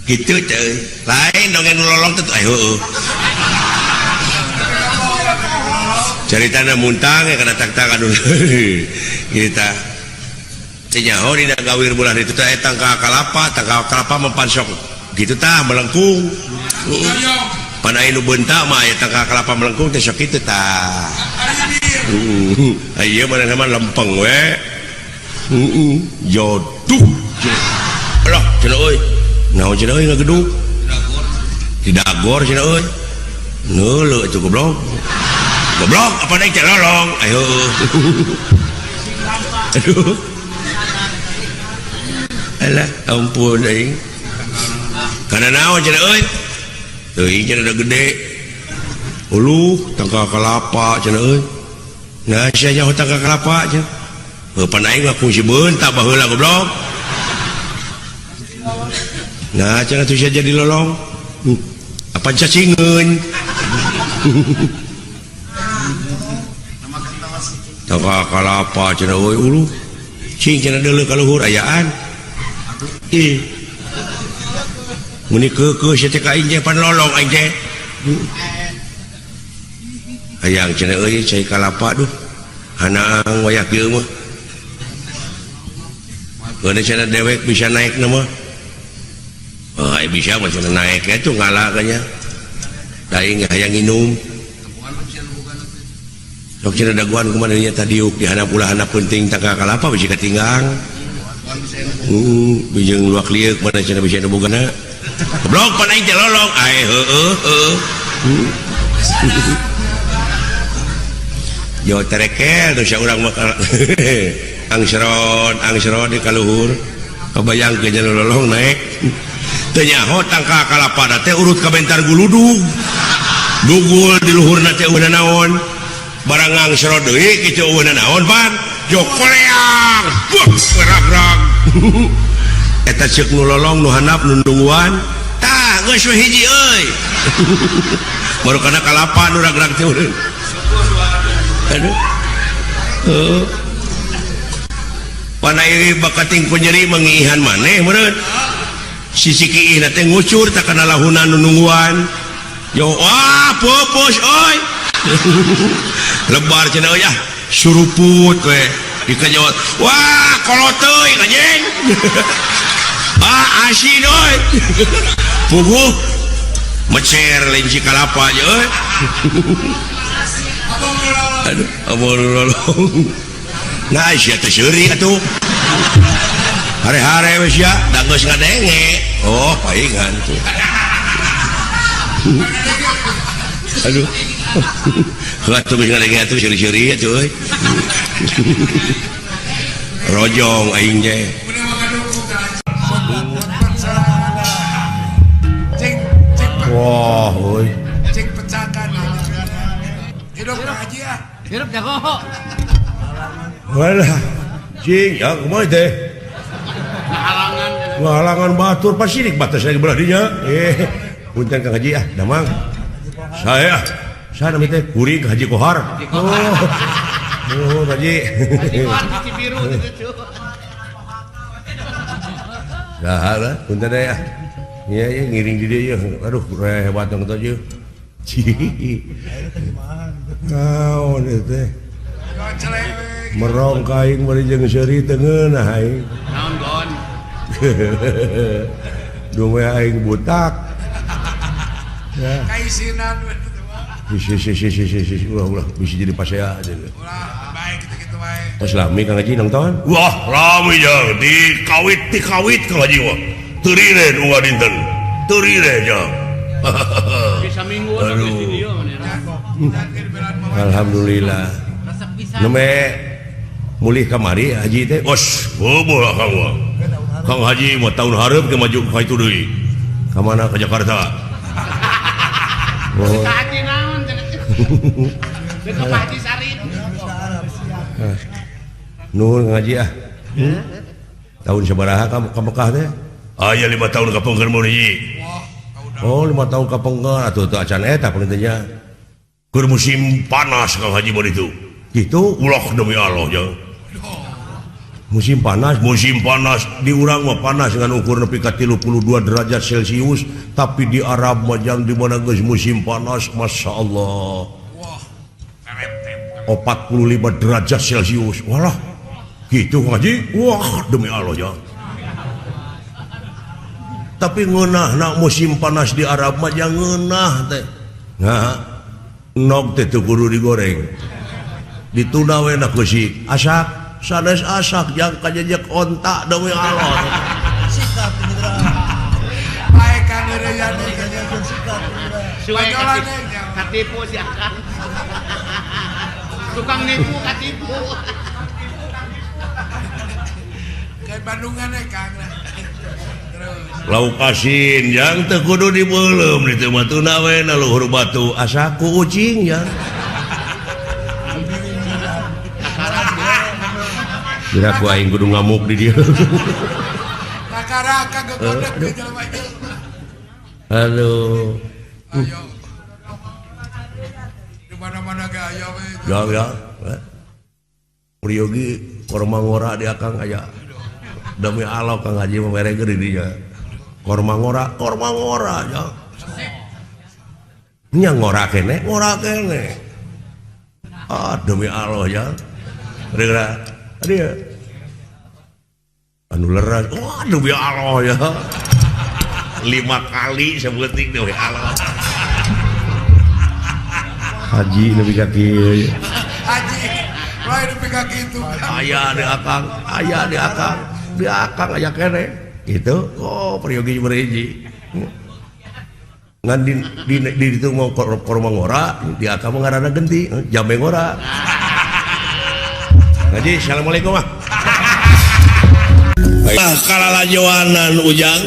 Gitu teh lain dongeng lolong teh ayo heueuh. Caritana muntang ya kana tak-tak aduh. Kitu tah. Teh nyaho dina gawir bulan itu teh tangka kalapa, tangka kalapa mempansok. Gitu tah melengkung. Pan aya nu beunta mah aya tangka kalapa melengkung teh sok kitu tah. Heeh. Ieu manehna mah lempeng we. Heeh, joduh. Alah, cenah euy. Naon cenah euy ngagedug? Di dagor cenah euy. Neuleuh atuh goblok. Goblok apa deui teh lolong. Ayo. Aduh. Alah, ampun aing. Kana naon cenah euy? Teuing cenah udah gede. Uluh tangkal kalapa cenah euy. Nah sia nyaho tangkal kalapa cenah. Heuh pan aing mah kungsi beunta baheula goblok. Nah cenah tuh sia jadi lolong. Apa cacingeun. Tangkal kalapa cenah euy uluh. Cing cenah deuleu ka luhur ayaan. Ih. Meni keukeuh sia teh ka aing teh pan lolong aing teh. Hayang cenah euy cai kalapa duh. Hanaang wayah kieu mah. Geuna cenah dewek bisa naik na mah. Oh, ai bisa mah cenah naik atuh ngala kanya. Da aing hayang nginum. Sok cenah daguan kumaha nya tadiuk di handap ulah handap penting tangkal kalapa bisi katinggang. Bijeng luak lieuk mana cenah bisa nu bogana. Goblok pan aing teh lolong. Ai heueuh heueuh. Jo terekel tuh sia urang mah angsrod di kaluhur. Kabayangkeun nya lolong naik. Teu nyaho tangkal kalapa teh urut ka bentar guludug. Dugul di luhurna teh eueuh naon. Barang angsrod deui kitu eueuh naon pan. Jo koleang. Buh rag-rag. Eta ceuk nu lolong nu handap nu nungguan. Tah geus we hiji euy. Baru kana kalapa nu rag-rag teh. Aduh. Heeh. Pana ieu bakating ku nyeri mangiihan maneh meureun. Sisi kiihna teh ngucur tak kana lahuna nu nungguan. Yo wah pupus euy. Lebar cenah euy ah suruput we dikajawat. Wah kolot teuing anjing. Ah asin euy. Puguh mecer lenci kalapa aja euy. Aduh, amun lolong. Nah, sia teh seuri atuh. Hare-hare we sia, da geus ngadenge. Oh, paingan tuh. Aduh. Atuh geus ngadenge atuh seuri-seuri atuh euy. Rojong aing teh. Wah, euy. Cing pecakan. Hidup haji ah. Hidup jago. Walah, cing, ya kumaha teh? Ngahalangan. Ngahalangan batur pasti dik batas lagi belah dinya. Punten Kang Haji ah, damang. Saya, saya nami teh kuring Haji Kohar. Oh. Oh, Haji. Haji Kohar di Cibiru gitu. Saha lah, punten deh ah. Iya, iya ngiring di dieu. Aduh, hebat dong teh. Naon ieu teh? Merong ka aing bari jeung seuri teu ngeunah aing. Naon gon? Duwe aing butak. Ya. Kaisinan we Si ulah ulah bisa jadi pasea aja. Ulah baik kitu-kitu wae. Tos lami Kang Haji nonton? Wah, lami jang dikawit dikawit Kang Haji mah. Teurire unggal dinten. Teurire jang. Bisa minggu atuh di dieu Alhamdulillah. Neme mulih kamari haji teh. Os, boboh Kang mah. Kang Haji mah tahun hareup ke maju ka itu deui. Ka mana? Ka Jakarta. Oh. Ka haji naon cenah? Ka Pak Haji Sarip. Nuhun ngaji ah. Tahun sabaraha ka Mekah teh? Aya 5 tahun ka Pengker mun hiji. Oh, 5 tahun ka Pengker atuh teu acan eta pangintennya. Keur musim panas Kang Haji mah ditu. Gitu? Ulah demi Allah jang. Musim panas, musim panas di urang mah panas dengan ukur nepi ka 32 derajat Celcius, tapi di Arab mah jang di mana geus musim panas, Masya Allah. 45 derajat Celcius. Walah. Gitu Kang Haji. Wah, demi Allah jang. Tapi ngeunah nak musim panas di Arab mah jang ngeunah teh. Nah, nog teh teu kudu digoreng. Dituna we na beusi asak. Sanes asak jang kajejek onta demi Allah. Sikap bae ka ngeureuyana sikap. Suwe katipu si Akang. Tukang nipu katipu. Kayak Bandungan eh Kang. Terus. Lauk asin jang teu kudu dibeuleum ditu mah tuna we na luhur batu asa ku ucing jang. Kira ku aing kudu ngamuk di dieu. Kakaraka gegodeg ke jelema ieu. Aduh. Ayo. Di mana-mana ge aya we. Ya ya. Priyogi korma ngora di akang aya. Demi Allah Kang Haji mah mere di dinya. Korma ngora ya. Nya ngora kene, ngora kene. Ah demi Allah ya. Rira dia. Anu leras, wah demi Allah ya. 5 kali sebuting demi Allah. Haji nepi ka kieu. Haji, lain nepi ka kitu. Aya di akang, aya di akang, di akang aya kene. Gitu. Oh, priyogi berhiji. Ngan di ditu mau korma ngora, di akang mah ngaranna genti, jambe ngora. Ngaji, assalamualaikum ah. Ah kalalajoanan ujang.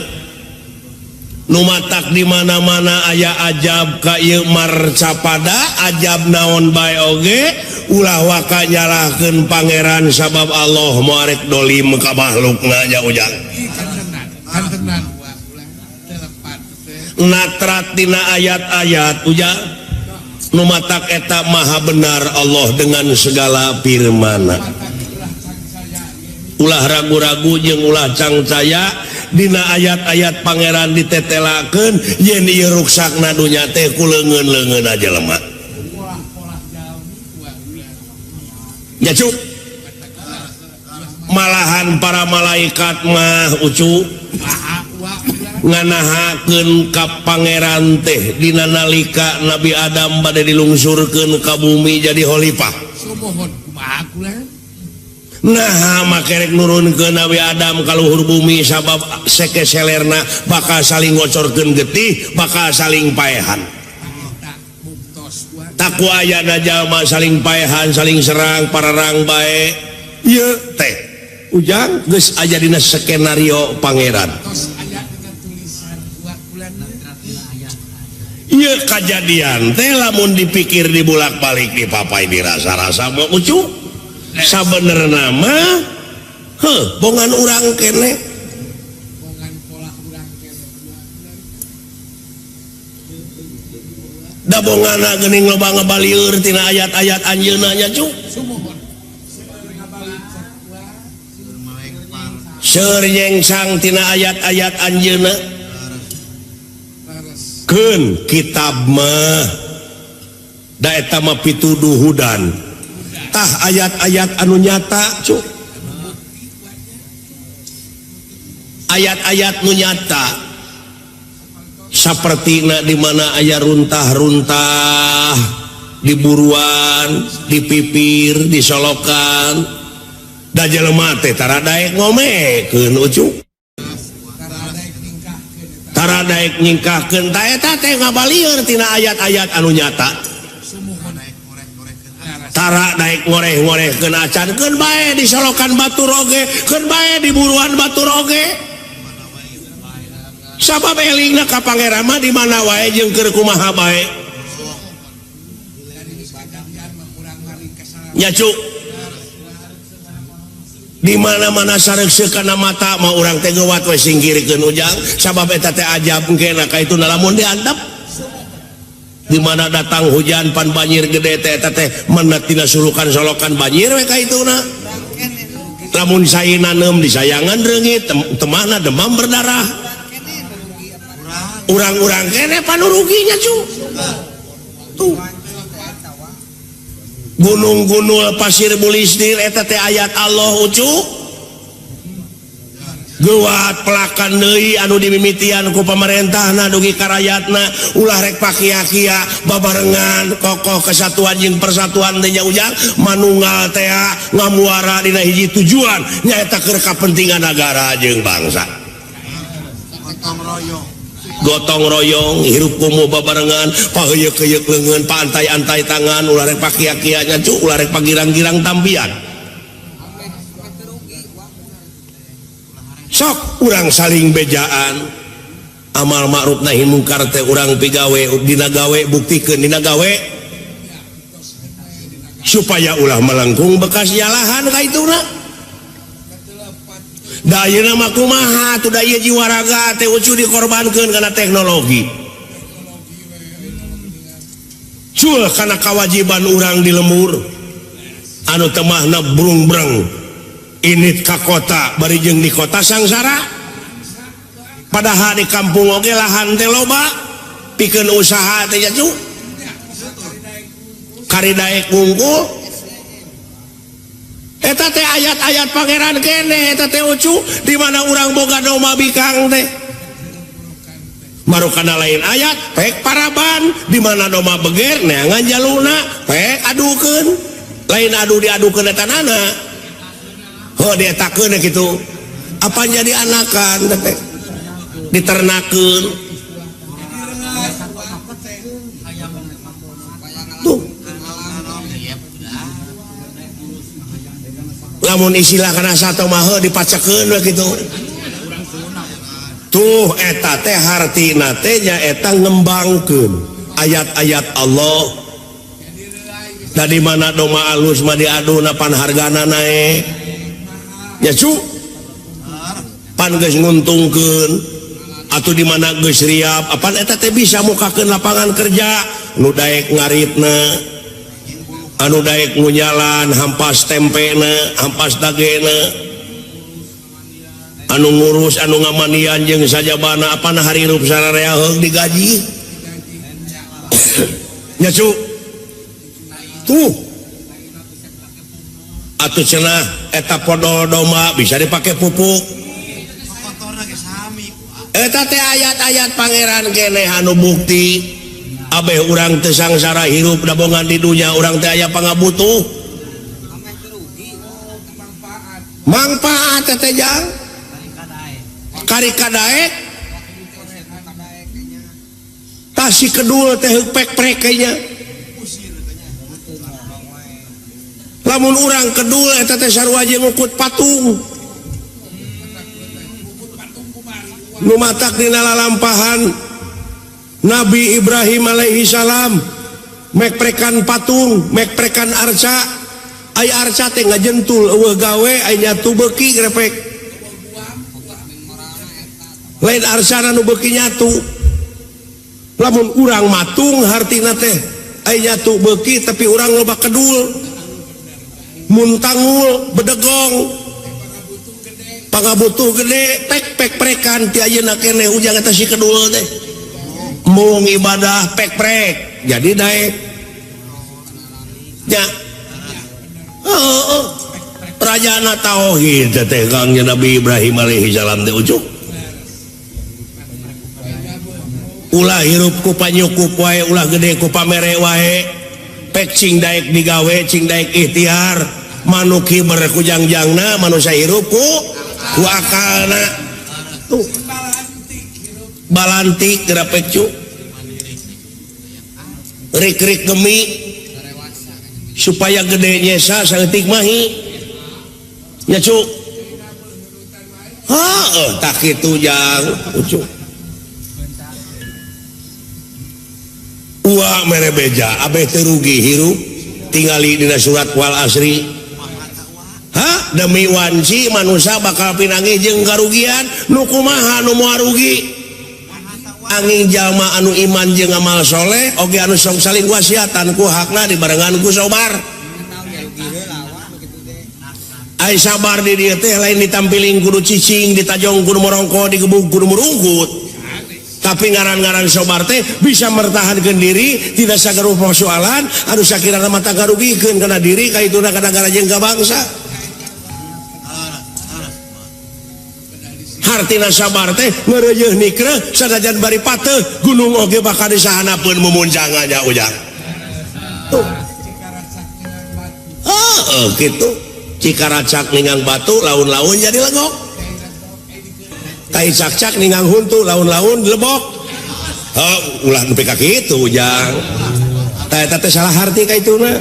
Nu matak di mana-mana aya ajab ka ieu marcapada, ajab naon bae oge, ulah waka nyalahkeun pangeran sabab Allah moal rek dolim ka makhlukna nya ujang. Natrat dina ayat-ayat ujang. Nu matak eta maha benar Allah dengan segala firmana. Ulah ragu-ragu jeung ulah cangcaya dina ayat-ayat pangeran ditetelakeun yen ieu ruksakna dunya teh ku leungeun-leungeun jelema. Nya cuk. Malahan para malaikat mah ucu nganahakeun ka pangeran teh dina nalika Nabi Adam bade dilungsurkeun ka bumi jadi khalifah. Sumuhun kumaha kula? Nah makerek nurunkeun Nabi Adam ka luhur bumi sabab seke selerna bakal saling ngocorkeun getih, bakal saling paehan. Taku ayana jalma saling paehan, saling serang, pararang bae. Ieu teh ujang geus aya dina skenario pangeran. Ieu kajadian teh lamun dipikir dibulak-balik dipapai dirasa-rasa mah ucu. Sabenerna mah heuh bongan urang kene. Da bongana geuning loba ngabalieur tina ayat-ayat anjeunna nya cu. Seur nyengsang tina ayat-ayat anjeunna. Keun kitab mah da eta mah pituduh hudan. Tah ayat-ayat anu nyata cu. Ayat-ayat nu nyata sapertina di mana aya runtah-runtah di buruan, di pipir, di solokan. Da jelema teh tara daek ngomekeun ucu. Tara daek nyingkahkeun ta eta teh ngabalieur tina ayat-ayat anu nyata. Tara daek ngoreh-ngorehkeun acan keun bae di solokan batur oge, keun bae di buruan batur oge. Sabab elingna ka pangeran mah di mana wae jeung keur kumaha bae. Nya cu. Di mana-mana sareukseuk kana mata mah urang teh geuwat we singkirkeun ujang sabab eta teh ajab engkena ka itu lamun diantep. Di mana datang hujan pan banjir gede teh eta teh menet tina sulukan solokan banjir we ka ituna. Lamun sae naneum disayangan reungit temahna demam berdarah. Urang-urang kene panuruginya cu. Tuh. Gunung-gunung pasir bulistir eta teh ayat Allah ucu. Geuwat pelakan deui anu dimimitian ku pamarentahna dugi ka rayatna ulah rek pakia-kia babarengan kokoh kesatuan jeung persatuan teh nya ujang manunggal teh ngamuara dina hiji tujuan nyaeta keur kapentingan nagara jeung bangsa. Gotong royong hirup kumuh babarengan paheuyeuh-heuyeuk leungeun paantai-antai tangan ulah rek pakia-kia nya cu ulah rek pagirang-girang tampian. Sok urang saling bejaan Amal ma'ruf nahi mungkar teh urang pigawe dina gawe buktikeun dina gawe supaya ulah melengkung bekas jalahan ka ituna. Da ayeuna mah kumaha atuh da ieu jiwa raga teh ucu dikorbankeun kana teknologi. Cul kana kewajiban urang di lembur anu temahna brung-breng init ka kota bari jeung di kota sangsara. Padahal di kampung oge lahan teh loba pikeun usaha teh nya kari daek wungkul eta teh ayat-ayat pangeran kene eta teh ucu di mana urang boga domba bikang teh marukana lain ayat pek paraban di mana domba beger neangan jaluna pek adukeun lain adu diadukeun eta nana heuh dietakeun kitu apa jadi anakan teh diternakeun tuh lamun istilah kana sato mah heuh dipacekeun we kitu tuh eta teh hartina teh nyaeta ngembangkeun ayat-ayat Allah. Da di mana domba alus mah diaduna pan hargana naek nya cu pan geus nguntungkeun atau di mana geus riap apan eta teh bisa mukakeun lapangan kerja nu daek ngaritna anu daek ngunyalan hampas tempena hampas dagena anu ngurus anu ngamanian jeung sajabana apan harirup sararea heug digaji nya cu tuh atuh cenah eta podol domba bisa dipake pupuk. Eta teh ayat-ayat pangeran keneh anu bukti abeh urang teu sangsara hirup dabongan di dunya urang teh aya pangabutuh mangpaat teh jang kari kadaek tah si kedul teh pek-prek nya lamun urang kedul eta teh sarua jeung ngukut patung nu matak dina lalampahan Nabi Ibrahim alaihi salam mekprekan patung mekprekan arca ai arca teh ngajentul eueuh gawe ai nyatu beuki grepek lain arcana nu beuki nyatu lamun urang matung hartina teh ai nyatu beuki tapi urang loba kedul muntangul bedegong pangabutuh gede pek-pek prekan ti ayeuna keneh ujang eta si kedul teh mung ibadah pek-prek jadi daek nya heuh rajana tauhid teh Kang Nabi Ibrahim alaihi salam teh ujuk ulah hirup ku panyukup wae ulah gede ku pamere wae pek cing daek digawe cing daek ikhtiar manuk hiber ku jangjangna manusia hirup ku akalna tuh balantik gerapek cu rik-rik gemi supaya gede nyesa saeutik mahi nya cu heuh tak kitu jang ucu uwa mere beja abeh teu rugi hirup tingali dina surat wal asri. Hah? Demi wanci manusia bakal pinangi jeung karugian nu kumaha nu moal rugi angin jalma anu iman jeung amal soleh oge anu sok saling wasiatan ku hakna dibarengan ku sobar ai sabar di dieu teh lain ditampiling kudu cicing ditajong kudu morongko digebug kudu murungkut tapi ngaran-ngaran sobar teh bisa mertahankeun diri tidak sagaruh persoalan anu sakirana mata karugikeun kana diri kaituna kana negara jeung ka bangsa. Hartina sabar teh ngeureuyeun nikreuh sanajan bari pateuh gunung oge bakal disahanapeun mumuncangannya ujang. Tuh. Heeh kitu. Cikaracak ningang batu laun-laun jadi legok. Tai cak-cak ningang huntu laun-laun lebok. Heuh ulah nepi ka kitu ujang. Tah eta teh salah harti ka ituna.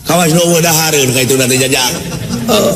Kawas nu eueuh dahareun ka ituna teh jajang. Heuh.